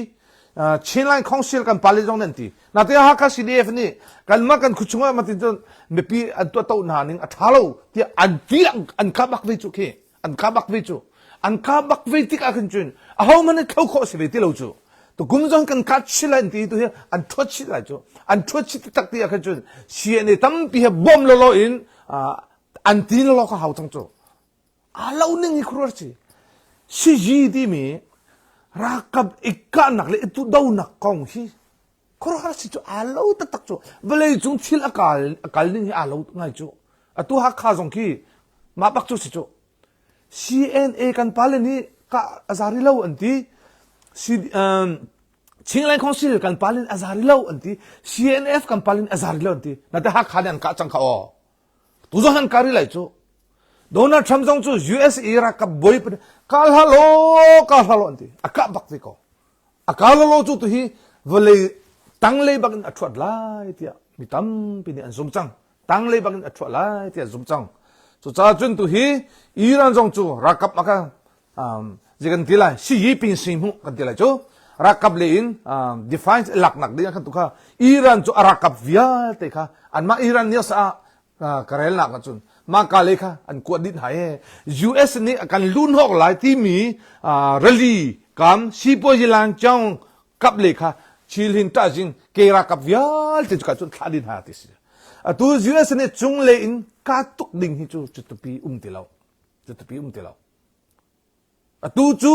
Chinline Council kan pale zong nih an ti. Natin Hakha CDF nih kanmah kan khuchung ah matin cun mipi an tuah to hna ning a tha lo tiah an ti an kah bak ve cu khi an kah bak ve cu an kah bak ve tik ah khin cun ahohmanh nih thlo khawh si ve ti lo cu tukum zong kan kat chih lai ti tu hi an thuat chih lai cu an thuat chih taktak ti ah khin cun CNA tampi he bom lolo in an ti lolo kha hau cang cu a lo ning hi khuruar si siji timi rakap ikahnak le itu donak kong hi khuaruahhar si cu aa lo taktak cu vawlei cung thil a kal a kal ning hi aa lo ngai cu atu Hakha zong khi mah bak cu si cu CNA kan pale nih ka a zari lo an ti Chinland Council kan pale nih a zari lo an ti CNF kan pale nih a zari lo an ti na te Hakha nih an kah cang kha aw tu zong an kari lai cu Donald Trump zong cu USA rakap boi kal halo kal halo an ti a kah bak ve ko A kalolo cu tuhi vawlei tanglei bak in a ṭhuat lai tiah mi tampi nih an zum cang. Tanglei bak in a ṭhuat lai tiah an zum cang. Cucaah cun tuhi Iran zong cu ralkap aka um, zei kan ti lai siyi pin si hmuh kan ti lai cu. Rakap le in defense laknak ding ah khan tu kha Iran cu a rakap vialte kha anmah Iran nih ah ka relnak ahcun mah le kha an kuat dih hna ee. US nih a kan lunhawk lai timi rali kam sipuazi lancong kap le kha chilhin ṭahzing ke rakap vialte cu ka cun thlah dih hna ti si. Atu US nih cung le in ka tuk ding hi cu cutupi um ti lo. Cutupi um ti lo. Atu cu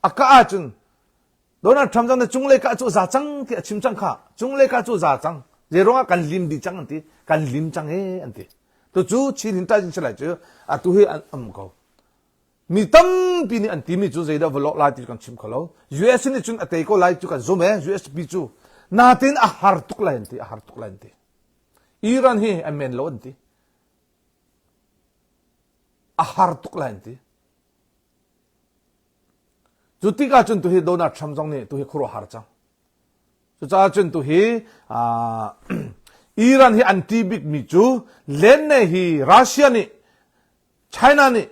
a ka ahcun Donald Trump zong na cunglei ka cu za cang ti a chim cang kha. Cunglei ka cu za cang. Zei ruangah kan lim dih cang an ti. Kan lim cang e an ti. Tu cu Chin hin tai lai cu atu hi an um ko. Mi tampi nih an timi cu zeidah va lawh lai ti kan chim kho lo. US nih cun a tei ko lai cu kan zum e US pi cu. Natin a har tuk lai an ti. A har tuk lai an ti. Iran hi an men lo an ti. A har tuk lai an ti. Cu tikah cun tuhi Donald Trump zong nih tuhi khuaruahhar cang. Cucaah cun tuhi uh, Iran hi an ti bikmi cu Lenne hi Russia nih China nih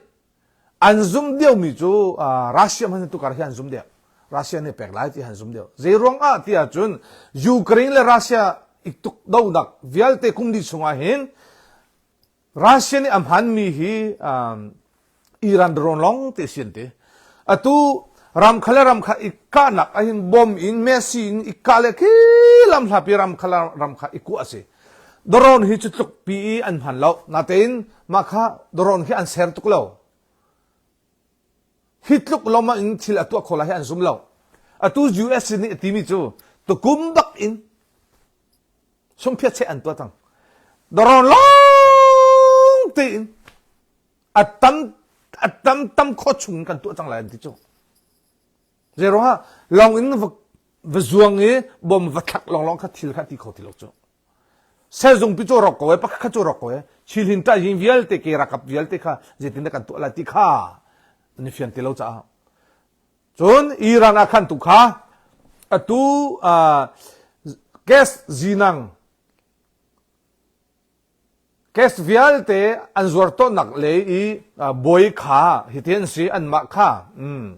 an zum deuhmi cu uh, Russia hmanh tukar hi an zum deuh. Russia nih pek lai ti an zum deuh. Zei ruang ah ti ahcun Ukraine le Russia i tuk donak vialte kum li chungah hin Russia nih a hmanmi hi um, Iran drone long te si an ti. Atu ram kha le ram kha i kahnak ahin bom in Messi in i kah le khi lam hlapi ram kha ram kha i kuah si. Drone hi cu tluk pi i an hman lo. Natein mah kha drone khi an ser tuk lo. Hi tluk loma in thil a tuah kho lai hi an zum lo. Atu US nih a timi cu tukum bak in sungphiat cheh an tuah cang darawn lawng tein a tam a tam tam kho chung kan tuah cang lai an ti cu zei ruangah lawng in va va zuang i bom va thlak lawng lawng kha thil kha ti kho ti lo cu sezung pi cu rawk ko e pakhat kha cu rawk ko e chilhin ta yin vialte ke rakap vialte kha zeitin dah kan tuah lai ti kha an i fian ti lo caah Cun Iran ah khan tu kha atu uh, gas zinang gas vialte an zuar tawnnak lei i uh, bawi kha hiti an si anmah kha mm,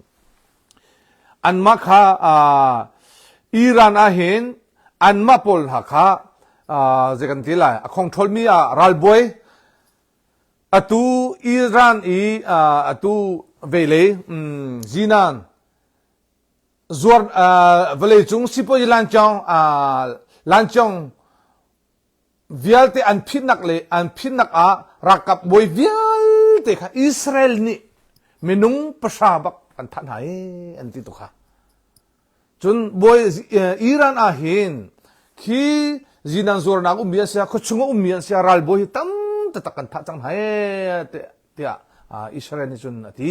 anmah kha uh, Iran ah hin anmah pawl hna kha uh, zei kan ti lai a control mi ah ralbawi Atu Iran i atu velei zinan zuar vawleicung sipuazi lancawng lancawng vialte an phitnak le an phitnak ah ralkap bawi vialte kha Israel nih minung pahra bak an thah hna i an ti tu kha. Cun bawi Iran ah hin khi zinan zuarnak ummi an si khuachung a ummi an si ralbawi hi tam taktak kan thah cang hna ee tiah Israel nih cun a ti.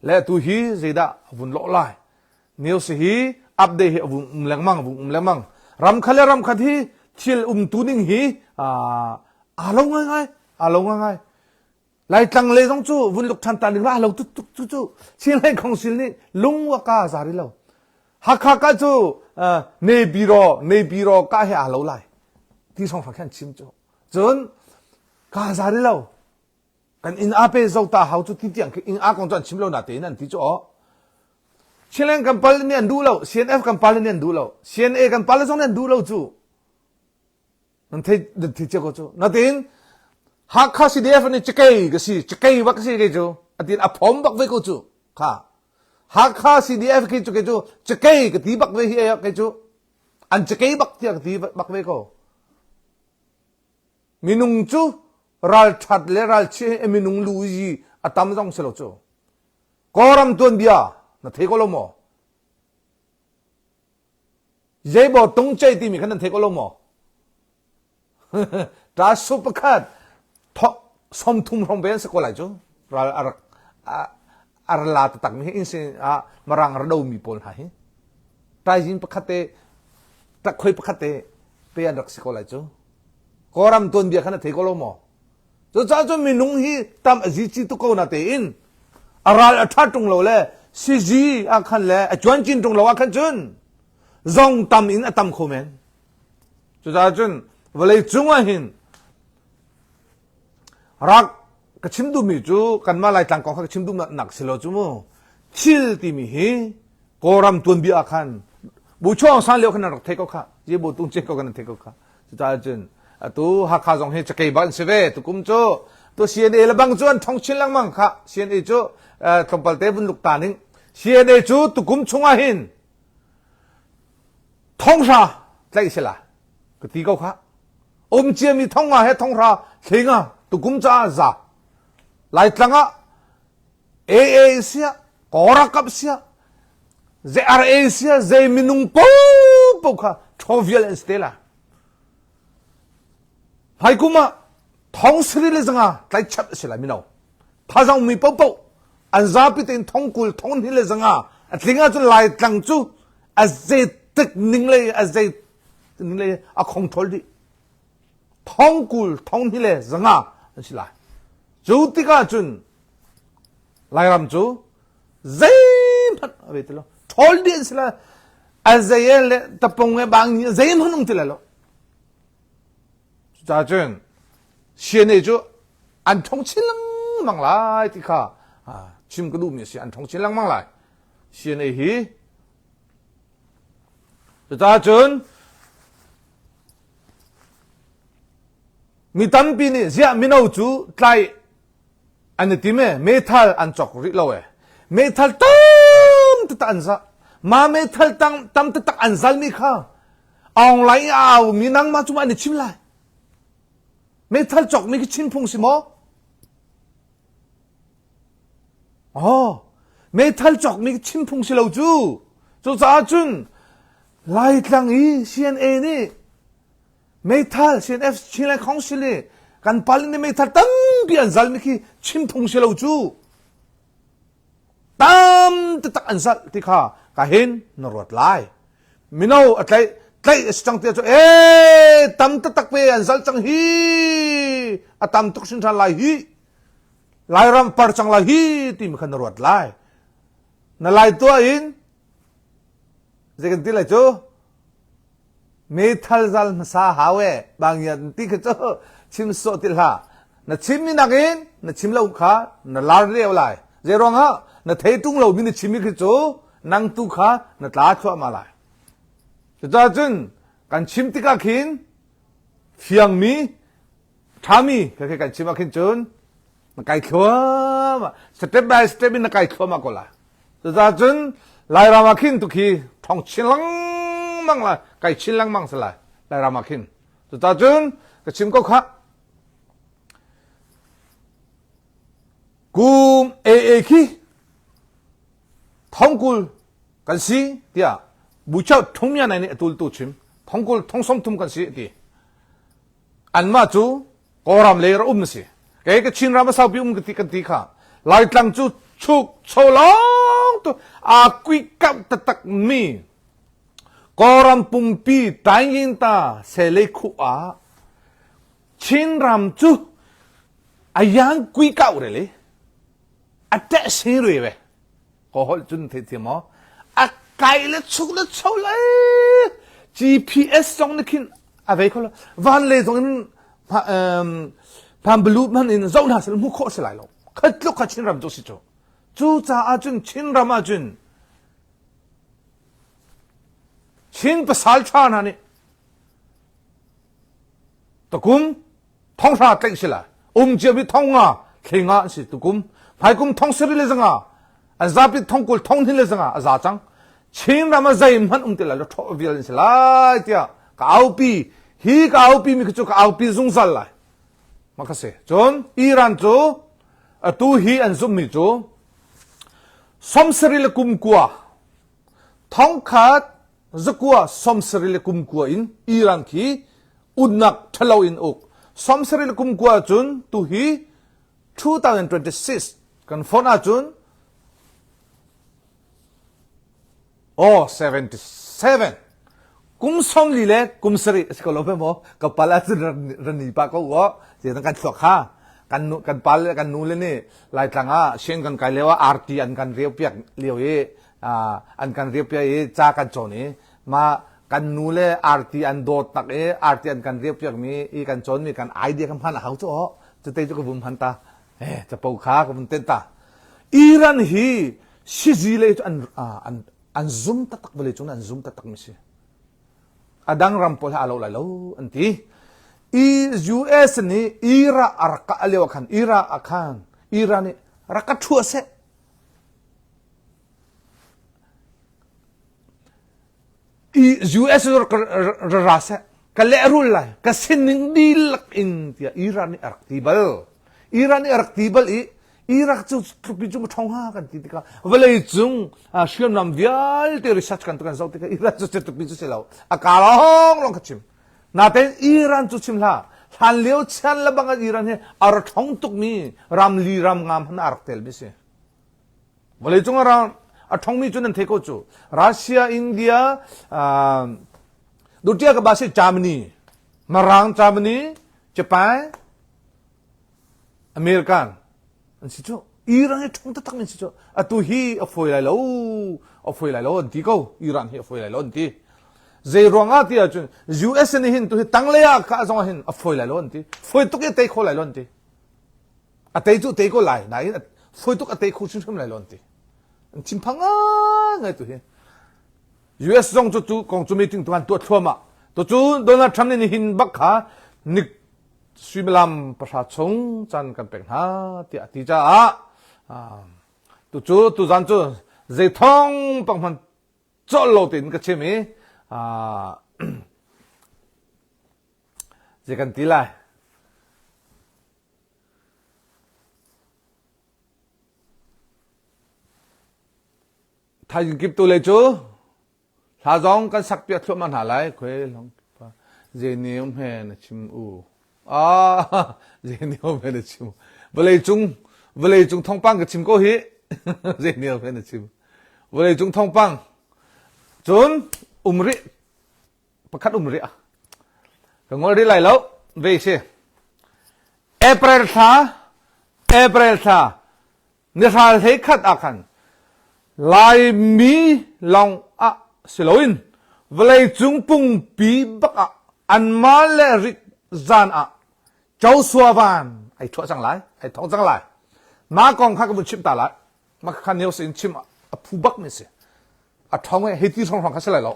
Le tu hi zeidah a vun lawh lai? News hi update hi a vung um lengmang vung um lengmang. Ram khat le ram khat hi thil umtu ning hi aa lo ngaingai aa lo ngaingai. Laitlang le zong cu vun luk ṭhan ta ding la lo tuk tuk cu cu Chinland Council nih lung wa ka zari lo. Hakha ka cu Naypyidaw Naypyidaw ka he aa lo lai ti song khan chim cu. Cun ka zari lo. Kan inn a pe zo ta hau cu ti tiang khi inn a kong cu an chim lo na tein an ti cu aw. Chinland kan pal nih an duh lo, CNF kan pal nih an duh lo, CNA kan pal zong nih an duh lo cu. Nan thei nan thei cia ko cu. Natin Hakha CDF nih cakei ka si, cakei bak ka si kei cu. Atin a phom bak ve ko cu. Kha. Hakha CDF khi cu kei cu cakei ka ti bak ve hi ai kei cu. An cakei bak tiah ka ti bak ve ko. Minung cu ralṭhat le ralchia hi minung lu i a tam zong si lo cu. Kawlram tuanbia na thei ko lo maw? Zeibaw tungcei timi kha nan thei ko lo maw? Ṭasu pakhat thok 30 hrawng ve an si ko lai cu. Ral a rak a ra la taktak mi hi inn sin ah marang ra do mi pawl hna hi. Taizing pakhat te takhoi pakhat te pe an rak si ko lai cu. Kawlram tuanbia kha na thei ko lo maw? Cucaah cun minung hi tam a zici tuk ko na tein a ral a ṭha ṭung lo le sizi ah khan le a cuancin ṭung lo ah khan cun zong tam in a tam kho men. Cucaah cun vawlei cung ah hin rak ka chim duhmi cu kanmah Laitlang kong kha ka chim duhnak si lo cu mu thil timi hi Kawlram tuanbia ah khan. Bu Chuang San lio khan rak thei ko kha. Ji bu tung che ko kan thei ko kha. Cucaah cun atu Hakha zong hi cakei bak an si ve. Tukum cu tu CNA le bang cu an thong chin lengmang kha. CNA cu tlawmpal te vun luk ta ning. CNA cu tukum chungah hin thonghra tlaih sila ka ti ko kha. Um ciami thonga he thonghra thlinga tukum caah za. Laitlang ah AA siah Kawlralkap siah ZRA siah zei minung popo kha ṭhaw vial an si te la. Hmaikum ah thong sari le zanga tlaihchap a si lai mino. Thazang mi popo an zapi tein thong kul thong hnih le zanga a tling ahcun Laitlang cu a zeitik ning le a zei ning le a khong ṭhawl dih. Thong kul thong hnih le zanga an si lai. Cu tikah cun Lairam cu zeihmanh a ve ti lo. Ṭhawl dih an si lai. A zei le tapung e bang ni zeihmanh um ti lai lo. Cucaah cun CNA cu an ṭhong chin lengmang lai ti kha chim ka duhmi a si. An ṭhong chin lengmang lai. CNA hi cucaah cun mi tampi nih ziah mino cu tlai an i tim e meithal an cawk rih lo e meithal tam taktak an zah ma meithal tam tam taktak an zalmi kha online i a au mi nangmah cu an i chim lai meithal cawkmi khi chim phung si maw oh meithal cawkmi khi chim phung si lo cu cucaah cun Laitlang i CNA nih Meithal CNF Chinland Council i kan pal nih meithal tampi an zalmi khi chim phung si lo cu. Tam taktak an zalh ti kha ka hin na ruat lai. Mino a tlaih tlaih a si cang tiah cu ee tam taktak pe an zalh cang hi a tam tuk hrinhran lai hi Lairam par cang lai hi timi kha na ruat lai. Na lai tuah in zei kan ti lai cu Meithal zal hmasa hau e bangian ti kha cu chim sawh ti hlah. Na chimmi nakin na chim lo kha na lar lio lai. Zei ruangah na thei tung lomi na chimmi khi cu nang tu kha na tla thluahmah lai. Cucaah cun kan chim tikah khin fiangmi ṭhami khi kan chim ah khin cun na kai thluahmah step by step in na kai thluahmah ko lai cucaah cun Lairam ah khin tukhi thong chin lengmang lai kai chin lengmang si lai Lairam ah khin cucaah cun ka chim ko kha kum AA khi thongkul kan si tiah buchau thumya nai nih atul tu chim thongkul thong som thum kan si ti anmah cu Kawlram lei ra um na si. Kei ka Chin ram a saupi um ka ti kan ti kha. Laitlang cu chuk cholong tu a kui kap taktak mi Kawlram pumpi taingin ta selei khu ah Chin ram cu a yang kui kau re le a teh se re ve. Ko holh cun thei thiam maw? A kai le chuk le cho le GPS zong nih khin a vei kho lo. Van le zong in phambalu hman in zoh hna sel hmu khawh si lai lo. Khat tluk kha Chinram cu si cu. Cu caah cun Chinram ah cun Chin pasal ṭha hna nih takum thonghra tlaih si lai um cia mi thong nga thlei nga an si tukum hmaikum thong sari le zanga an zapi thong kul thong hnin le zanga a za cang Chin ram ah zeihmanh um ti lai lo ṭhaw vial an si lai tiah ka aupi hi ka aupi mi cu ka aupi zungzal lai ma kha si cun Iran cu atu hi an zummi cu somsari le kum kua thongkhat zakua somsari le kum kua in Iran khi unnak ṭhalo in uk 70 le kum kua cun tu hi 2026 kan phone ahcun oh 77 kum som li le kum sarih a si ko lo maw ka pal ahcun rani pa ko wa ti kan thluak kha kan nu kan pal le kan nu le nih laitlang ah shen kan kai lio ah arti an kan riau piak lio i an kan riau piak i ca kan cawn i ma kan nu le arti an dawt tak i arti an kan riap piakmi i kan cawnmi kan idea kan hman a hau cu aw cute cu ka vum hman ta eh capo kha ka vun ten ta Iran hi sizi le cu an an An zum taktak vawlei cung an zum taktak mi si. A dang ram pawl he aa lo lai lo an ti. I US nih Iraq a rak kah lio ah khan Iraq ah khan Iran nih rak ka ṭhua seh. I US rak ra seh. Ka lehrul lai. Ka sining dihlak in tiah Iran nih a rak ti bal. Iran nih a rak ti bal i Iraq cu tlupi cu ṭhong ha kan ti tikah vawlei cung hriamnam vialte research kan kan zoh tikah Iran cu tlupi cu si lo a ka lawng lawng kha chim natein Iran cu chim hlah hlan lio chan le bang Iran hi a ra ṭhong tukmi ram li ram ngam han a rak tel mi si vawlei cung a a ṭhongmi cu nan thei ko cu Russia India Dutia ka ba si Germany Marang Germany Japan American an si cu. Iran hi ṭhawng taktak an si cu. Atu hi a fawi lai lo, a fawi lai lo an ti ko. Iran hi a fawi lai lo an ti. Zei ruangah ti ahcun US nih hin tu hi tanglei ah ka zong hin a fawi lai lo an ti. Fawi tuk i tei kho lai lo an ti. A tei cu tei ko lai, nain fawi tuk a tei kho hrimhrim lai lo an ti. An thinphang ngai tu hi. US zong cu tu kong cu meeting tu an tuah thluahmah. Tu cu Donald Trump nih nihin bak kha nik suimilam pahra chung caan kan pek hna tiah a ti caah tucu tuzan cu zei thawng pang hman colh lo tein ka chim i zei kan ti lai Thaizing kip tu le cu Hla zong kan sak piak thluahmah hna lai. Khuai long zei ni um he na chim u. Ah, zei ni um he na chim. Vawlei cung vawlei cung thawngpang ka chim ko hi. zei ni um he na chim. Vawlei cung thawngpang. Cun um rih pakhat um rih ah. Ka ngol rih lai lo. Ve si. April thla April thla Nihral hlei khat ah khan Laimi lawng ah si loin vawleicung pungpi bak ah anmah le rik zan ah Joshua van ai thuah cang lai, ai thong cang lai. Mah kong kha ka vun chimh ta lai. Mah kha news in chim a phu bak mi si. A thong e hei ti hrawng kha si lai lo.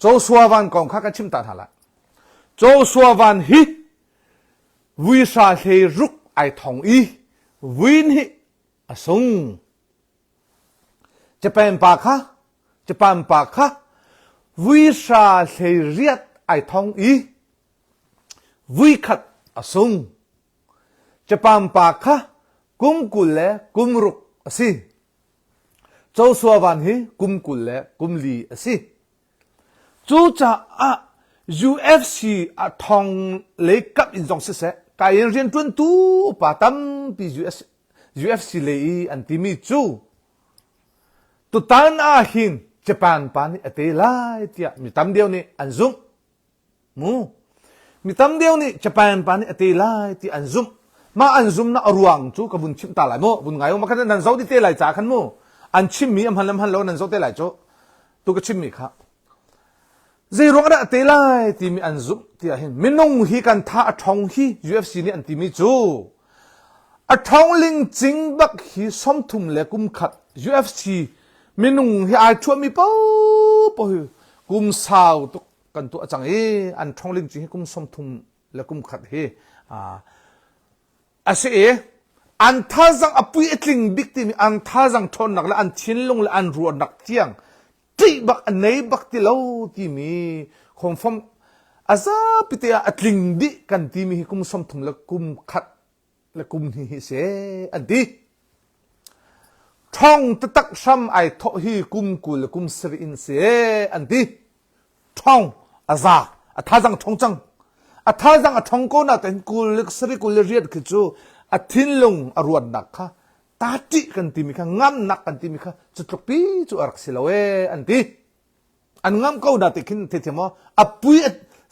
Joshua van kong kha kan chim ta hna lai. Joshua van hi vuihra hlei ruk ai thong i vuin hi a sung. Japan pa kha Japan pa kha vuihra hlei riat ai thong i vuikhat a sung. Japan pa kha kum 20 le kum ruk a si. Joshua van hi kum 20 le kum li a si. Cucaah UFC a thong lei kap in zong siseh, kai in rianṭuantu upa tampi US, UFC lei i an timi cu tutan ah hin Japan pa nih a te lai tiah mi tam deuh nih an zumh. Mu. Mi tam deuh nih Japan pa nih a te lai ti an zumh. Mah an zumnak a ruang cu ka vun chimh ta lai mu. Vun ngai u ma khan nan zo di te lai ca khan mu. An chimmi a hman le hman lo nan zo te lai cu. Tu ka chimmi kha. Zei ruang dah a te lai timi an zumh tiah hin minung hi kan tha a ṭhong hi UFC nih an timi cu a ṭhong lingcing bak hi 30 le kum khat UFC minung hi ai ṭhuahmi paohpaoh hi kum sau tuk kan tuah cang i an ṭhongling cu hi kum 30 le kum khat hi a si i an thazang a pui a tling bik timi an thazang ṭhawnnak le an thinlung le an ruahnak tiang ṭih bak a nei bak ti lo timi khomfom a zapi te ah a tling dih kan timi hi kum 30 le kum khat le kum hnih hi si an ti. Ṭhong taktak hram ai thawh hi kum 20 le kum sarih in si an ti. Ṭhong a za a thazang ṭhong cang. A thazang a ṭhong ko na ten kul le sarih kul le riat khi cu a thinlung a ruatnak kha ta ṭih kan timi kha ngamnak kan timi kha cu tluk pi cu a rak si lo ee an ti. An ngam ko na ti khin thithiam maw a pui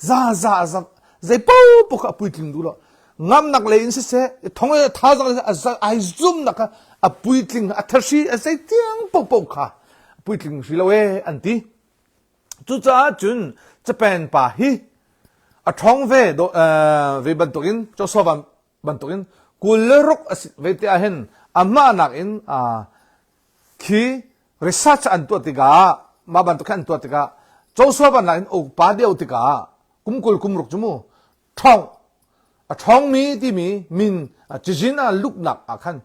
za za za zei popo kha a puitling duh lo ngamnak lei in siseh thong e thazang ai zumnak kha a puitling a thahri a zei tiang popo kha puitling hri lo e an ti cucaah cun Japan pa hi a ṭhong ve ve bantukin Joshua bantukin 26 a si ve te ah hin amah nakin khi Research an tuah tikah mah bantuk khan an tuah tikah Joshua Van in upa deuh tikah kum 20 kum ruk cu mu ṭhawng a ṭhawngmi timi min cizin ah luknak ah khan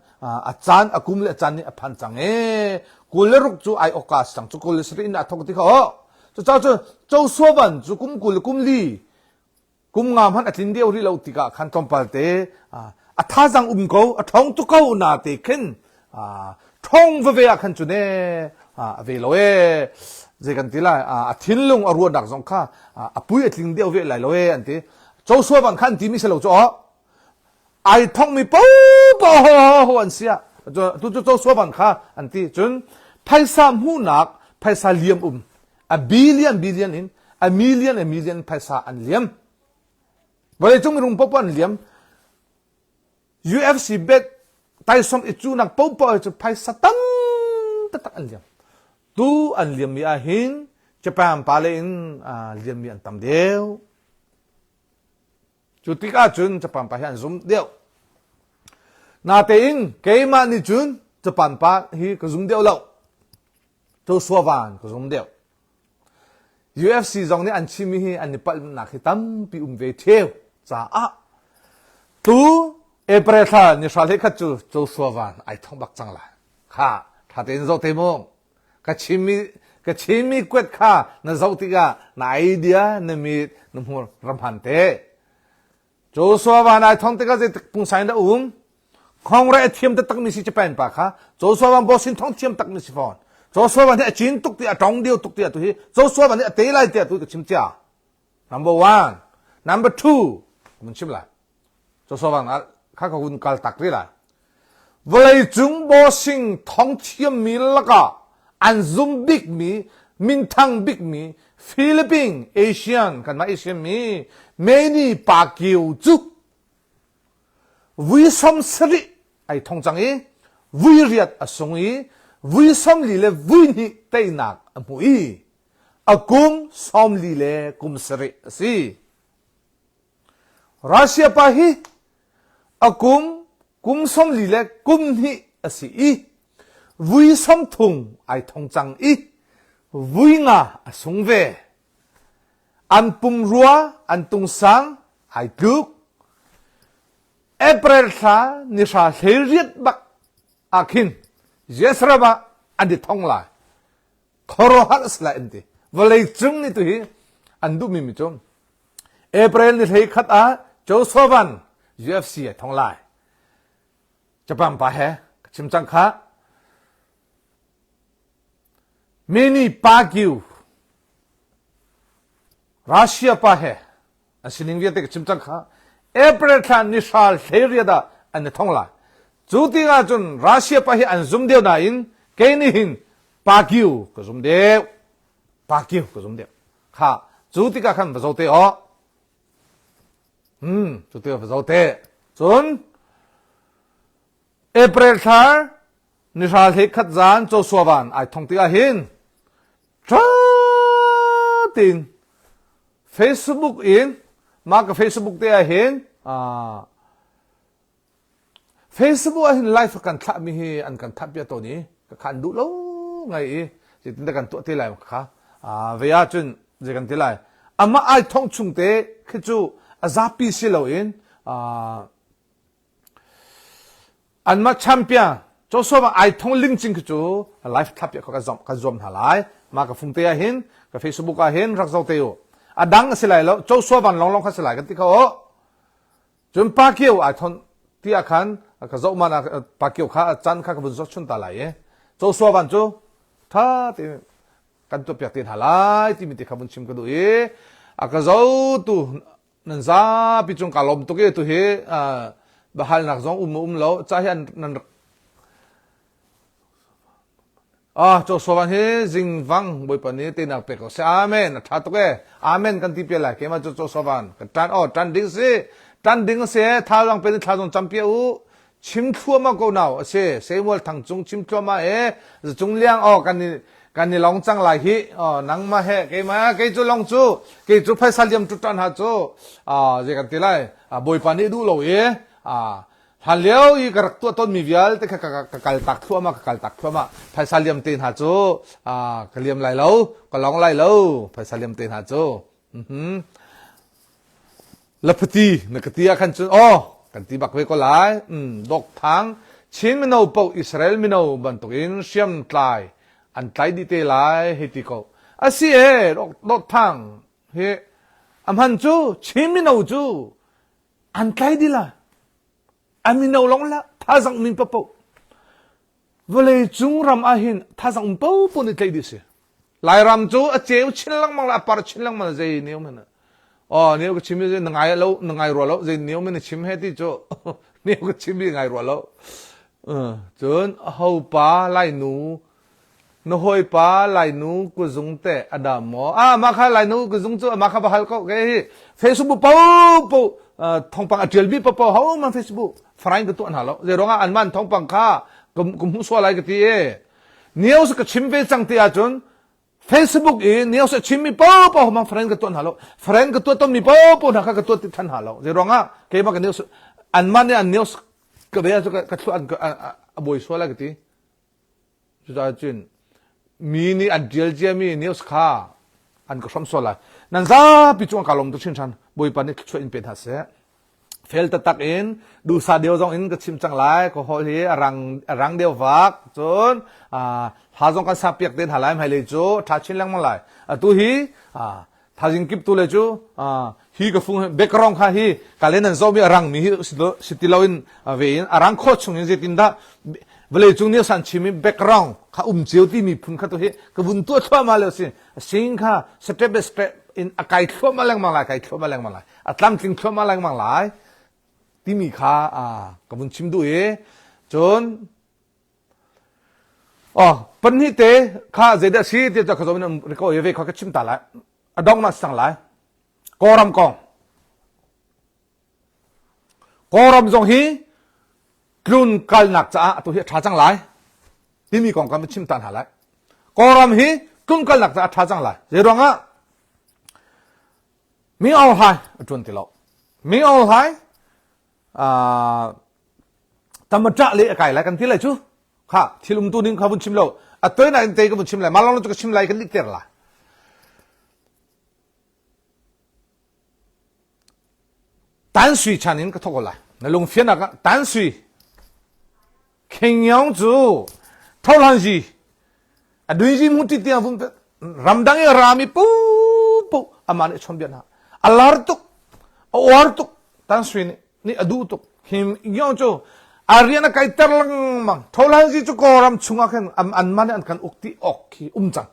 a caan a kum le a caan nih a phan cang ee 26 cu ai awka si cang cu 27 in a thawk ti kha aw cucaah cu Joshua Van cu kum 20 le kum li kum nga hmanh a tlin deuh rih lo tikah khan tlawmpal te a thazang um ko a ṭhawng tuk ko na te khin ṭhawng veve ah khan cu ne a ve lo ee zei kan ti lai a thinlung a ruahnak zong kha a pui a tling deuh ve lai lo ee an ti Joshua bang khan ti mi si lo cu ai thong mi po po ho an sia tu cu Joshua bang kha an ti cun phaisa hmuhnak phaisa liam um a billion billion in a million a million phaisa an liam vawleicung minung popo an liam UFC bet taisawm i cunak popo cu phaisa tam taktak an liam tu an liam mi ah hin Japan pa le in liam mi an tam deuh cu tikah cun Japan pa hi an zum deuh natein keimah nih cun Japan pa hi ka zum deuh lo Joshua Van ka zum deuh. UFC zong nih an chimmi hi an i palhnak hi tampi um ve ṭheu caah tu April thla ni hra hlei khat cu Joshua Van ai thong bak cang lai. Kha tha tein zoh te mu. Ka chimmi ka chimmi kuat kha na zoh tikah na idea na mit na hmur ram han te. Joshua Van ai thong tikah zeitik pungsain dah um? Khongreh a thiam taktakmi si Japan pa kha Joshua Van bosin thong thiam takmi si fawn. Joshua Van hi a cin tuk ti a tong deu tuk ti atu hi Joshua Van hi a te lai ti atu ka chim cia. Number one. Number two. Mun chim lai. Joshua Van kha ka hun kal tak ri lai. Vawleicung boxing thong thiammi lakah an zum bikmi minthang bikmi Philippine Asian kanmah Asian mi Manny Pacquiao cu vui 70 ai thong cang i vui riat a sung i vui 40 le vui hnih teinak a hmu i a kum 40 le kum sarih a si. Russia pa hi a kum kum 40 le kum hnih a si i vui 30 ai thong cang i vui nga a sung ve. An pumrua an tungsang ai tluk. April thla ni hra 18 bak ah khin US ram ah an i thong lai. Khuaruahhar a si lai an ti. Vawlei cung nih tu hi an duhmi mi cu April ni 11 ah Joshua Van UFC ai thong lai. Japan pa he ka chim cang kha. Manny Pacquiao Russia pa he an sining vialte ka chim cang kha. April thla ni hra 18 ah an i thong lai. Cu tikah cun Russia pa hi an zum deuh nain kei nih hin Pacquiao ka zum deuh. Pacquiao ka zum deuh. Kha cu tikah khan va zo te aw. Hmm, cu tikah va zo te. Cun April thla ni hra hlei khat zan Joshua van ai thong tikah hin ṭha tein Facebook in mah ka Facebook te ah hin Facebook ah hin live kan thlahmi hi an kan thanh piak tawn i ka khan duh lo ngai i zeitin dah kan tuah te lai kha ve ah cun zei kan ti lai amah ai thong chung te khi cu a zapi si loin Anmah champion Joshua ai thong lingcing khi cu live thlap piak kha kan zuam hna lai. Mah ka fung te ah hin ka Facebook ah hin rak zoh te u. A dang a si lai lo Joshua van longlong kha si lai kan ti kho. Cun Pacquiao ai thon ti ah khan ka zoh man ah Pacquiao kha can kha ka vun zoh chun ta lai i Joshua van cu tha te kan tuah piak te hna lai timi te kha vun chim ka duh i a ka zotu nan zapi cung ka lawm tuk i tu hi biahalnak zong um um lo ca hi an nan rak Ah, Joshua hi zingvang Bawipa nih teinak pek ko seh. Amen. A ṭha tuk e. Amen kan ti pial lai. Keimah cu Joshua van kan ṭan oh ṭan ding si. Ṭan ding si. Thazaang pe ni thla zong cam pia u. Chim thluahmah ko nau a si. Samuel Thang Cung chim thluahmah e. Zacung liang oh kan i kan i long cang lai hi. Oh nangmah he keimah kei cu long cu kei cu phaisa liam tu ṭan ha cu ah zei kan ti lai. Bawipa nih duh lo i ah. Hlan lio i ka rak tuah tawnmi vialte kha ka kal tak thluahmah ka kal tak thluahmah. Phaisa liam te hna cu ka liam lai lo, ka lawng lai lo, phaisa liam te hna cu. Mhm. Laphati na ka ti ah khan cun aw kan ti bak ve ko lai. Mm, dok thang Chin mino paoh Israel mino bantukin hriamtlai an tlai dih te lai hei ti ko. Asi e, dok thang hi a hman cu Chin mino cu an tlai dih la. A mino lawng la thazang min paoh vawlei cung ram ah hin thazang um paoh nih tlaih dih si. Lairam cu a ceu chin lengmang le a par chin lengmang zei ni um hen. Oh, ni ka chim na ngai lo na ngai rua lo zei ni um na chim he ti cu ni ka chim i ngai rua lo. Cun ho pa lai nu na hawipa Lainu kuzung te a dam maw? Ah, mah kha Lainu kuzung cu mah kha va hal ko. Ke hi Facebook po po thongpang a tial mi po po ho man Facebook farain ka tuah hna lo. Zei ruangah an man thongpang kha kum hmu sual lai ka ti e. News ka chim ve cang ti ahcun Facebook i news a chim mi po po mang friend ka tuah hna lo. Friend ka tuah ton mi po po hna kha ka tuah ti than hna lo. Zei ruangah keimah ka news an man nih an news ka ve cu ka thlu an a buai sual lai ka ti. Cucaah cun mi nih an ṭial ciami news kha an ka hrawmh sual lai. Nan zapi cungah kaa lawm tuk hringhran. Bawipa nih thluachuah in pe hna seh. Fel taktak in duhsah deuh zong in ka chim cang lai. Ka holh hi a rang, a rang deuh vak. Cun hla zong kan sak piak te hna lai. Hmailei cu ṭha chin lengmang lai. Atu hi Thazing kip tu le cu hi ka fung background kha hi ka le nan zohmi a rangmi hi si ti loin ve in a rang khawh chung in zeitindah vawlei cung nih san chim i background kha um cio timi phun kha tu hi ka vun tuah thluahmah le si sing kha step by step in a kai thluahmah lengmang lai kai thluahmah lengmang lai a tlamtling thluahmah lengmang lai timi kha ka vun chim duh i cun Oh, pahnih te kha zeidah si ti cu ka zoh in riko i ve kha ka chim ta lai. A dong na sang lai. Kawlram kong. Kawlram zong hi tlun kalnak caah atu hi a ṭha cang lai. Timi kong kan chim ta hna lai. Kawlram hi tlun kalnak caah a ṭha cang lai. Zei ruangah Ming Aung Hlaing a ṭuan ti lo. Ming Aung Hlaing tamata le a kai lai kan ti lai cu kha thil umtu ning kha vun chim lo a toi na in te ka vun chim lai ma long cu ka chim lai kan dik ter la tan sui chan in ka thok lai na lung fian ah tan sui Khengyong cu thohlan zi a dui zi mu ti tiang vung ramdang i rami pu pu ama nih chon bia hna a lar tuk a uar tuk tan sui nih nih a duh tuk him yong cu a rian a kai ter lengmang thohlan zi cu kawlram chungah khan an an man an kan uk ti ok khi um cang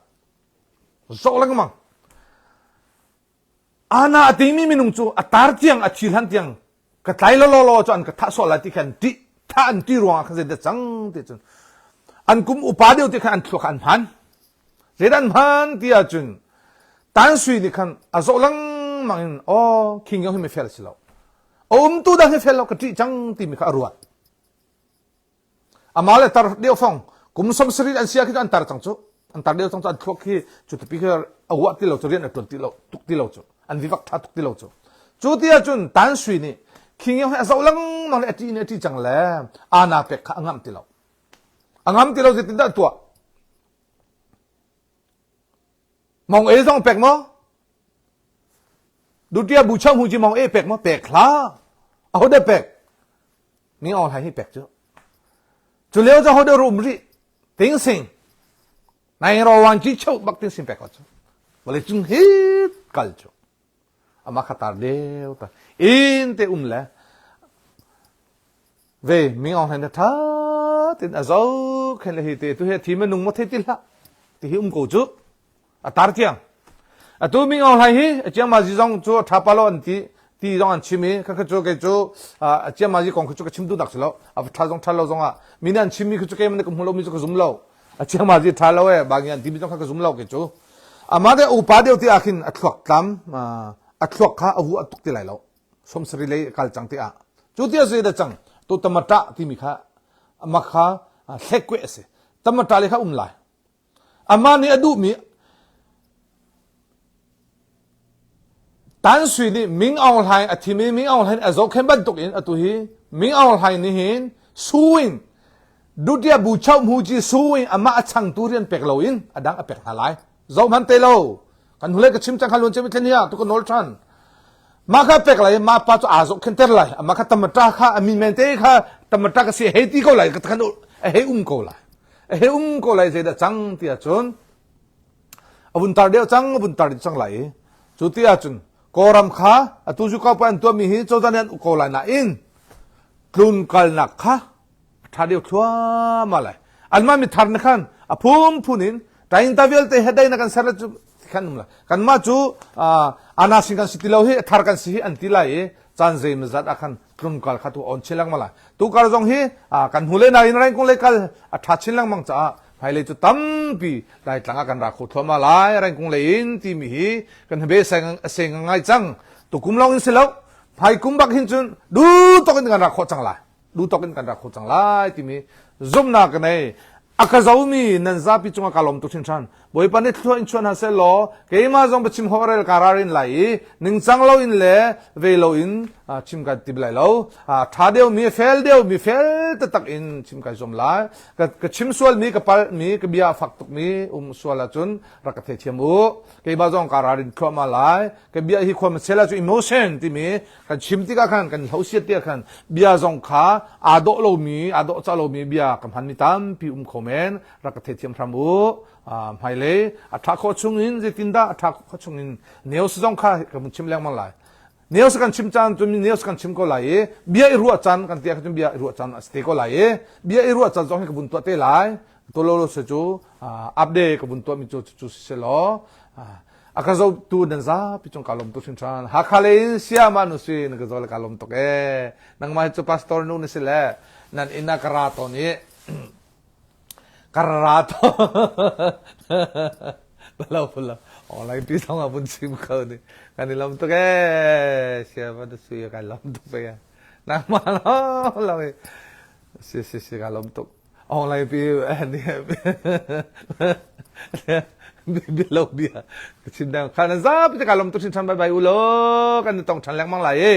zoh lengmang ana a timi minung cu a tar tiang a thi hlan tiang ka tlai lo lo cu an ka thah sual lai ti khan ti thah an ti ruangah khan zeidah cang ti cun an kum upa deuh ti khan an thluak an hman zeidah an hman ti ahcun tan sui nih khan a zoh lengmang in aw king yong hi mi fel si lo a umtu dang hi fel lo ka ṭih cang timi kha a ruat Amah le tar deuh fong kum 70 an si ah khi an tar cang cu an tar deuh cang cu an thluak khi cu tapi khi a uah ti lo cu rian a tuan ti lo tuk ti lo cu an vivak tha tuk ti lo cu cu ti ahcun tan sui nih king he a zoh lengmang le a ṭih nih a ṭih cang le ana pek kha a ngamh ti lo a ngam ti lo zeitindah tuah Mong e zong pek maw Dutia bu chang hu chi mong e pek maw pek hlah aho dah pek Ming Aung Hlaing hi pek cu. Cu lio cu hodah rum rih ting sing nai ro wang chi cheu bak ting sing pek ko cu. Vawlei cung hit kal cu. Ama kha tar deu ta. In te um le ve Ming Aung Hlaing tha tin a zo khen le hi te tu he thi ma nung mo thei ti hlah ti hi um ko cu. A tar tiang. Atu Ming Aung Hlaing hi a chiang ma zi zong cu a tha pa lo an ti ti zong an chim i kha kha cu kei cu a chiang ma zi kong kha cu ka chim duh nak si lo a tha zong tha lo zong ah mi nih an chim mi kha cu keimah nih ka hmu lo mi cu ka zum lo a chiang ma zi tha lo e bangi an ti mi zong kha ka zum lo kei cu ama de upa deuh ti ah khin a thluak tlam a thluak kha a hu a tuk ti lai lo somsari lei kal cang ti ah cu ti a da cang tu tamata timi kha ama kha hlekwe a si tamata le kha um lai Amah nih a duhmi Tan Sui nih Ming Aung Hlaing a thim i Ming Aung Hlaing a zohkhenh bantuk in atu hi Ming Aung Hlaing nih hin Suwin Dutya Bu Chau Mu Ji Suwin amah a changtu rian pek loin a dang a pek hna lai. Zoh hman te lo. Kan hnulei ka chim cang kha luan cem thlen hi tu ka nawl than. Mah kha pek lai ma pa cu aa zoh khen ter lai. Amah kha tamata kha a min men te kha tamata ka si hei ti ko lai ka khan a hei um ko lai. A hei um ko lai zeidah cang ti ahcun a vun tar deuh cang a vun tar deuh cang lai i cu ti ahcun Kawlram kha atu cu kaupa an tuahmi hi cozah nih an uk ko lai nain tlunkalnak kha a ṭha deuh thluahmah lai. Anmah mithar nih khan a phunphun in tainta vialte he dai na kan ser le cu khan um lai. Kanmah cu anasin kan si ti lo hi a thar kan si hi an ti lai i caan zeimawzat ah khan tlunkal kha tu on chin lengmang lai. Tukar zong hi kan hnu le nain Rengkung lei kal a ṭha chin lengmang caah hmailei cu tampi Laitlang ah kan ra kho thluahmah lai Rengkung lei in timi hi kan habe a seng ngai cang. Tukum lawng in si lo hmaikum bak hin cun duh tok in kan ra khawh cang lai. Duh tok in kan ra kho cang lai timi zumhnak ka nei. A ka zomi nan zapi cungah ka lawm tuk hringhran. Bawipa nih thlua in chuan hna seh law keimah zong biachim hawrel ka ralrin lai i ningcang lo in le ve lo in chim kai tim lai lo. Ṭha deuhmi, fel deuhmi, fel taktak in chim kai zuam lai. Ka chim sualmi, ka palhmi, ka bia a fak tukmi um sual ahcun rak ka theithiam u. Keimah zong ka ralrin thluahmah lai. Ka bia hi khua masel ahcun emotion timi kan chim tikah khan kan hlosiat tikah khan bia zong kha aa dawh lomi aa dawh cah lomi bia ka hmanmi tampi um kho men rak ka theithiam hram u hmailei a ṭha khawh chung in zeitindah a ṭha khawh chung in news zong kha ka vun chim lengmang lai news kan chim caan cun news kan chim ko lai i bia i ruah caan kan ti ahcun bia i ruah caan a si te ko lai i bia i ruah caan zong hi ka vun tuah te lai to lo lo se cu update ka vun tuah mi cu cu si law A ka zohtu nan zapi cung ka lawm tuk hringhran. Hakha lei in siama nu si na ka zo le ka lawm tuk ee. Nangmah hi cu pastor nu na si le nan inn ah ka ra tawn i ka ra tawn. Balo balo. Online pi zong ah vun chim kho ni. Kan i lawm tuk ee. Siama na sui ka lawm tuk ee. Nangmah lo lo. Si si si ka lawm tuk. Online pi bia lo bia ka chim dang kha na zapi te ka lom tuk hringhran bye bye u law kan i tong ṭhan lengmang lai e.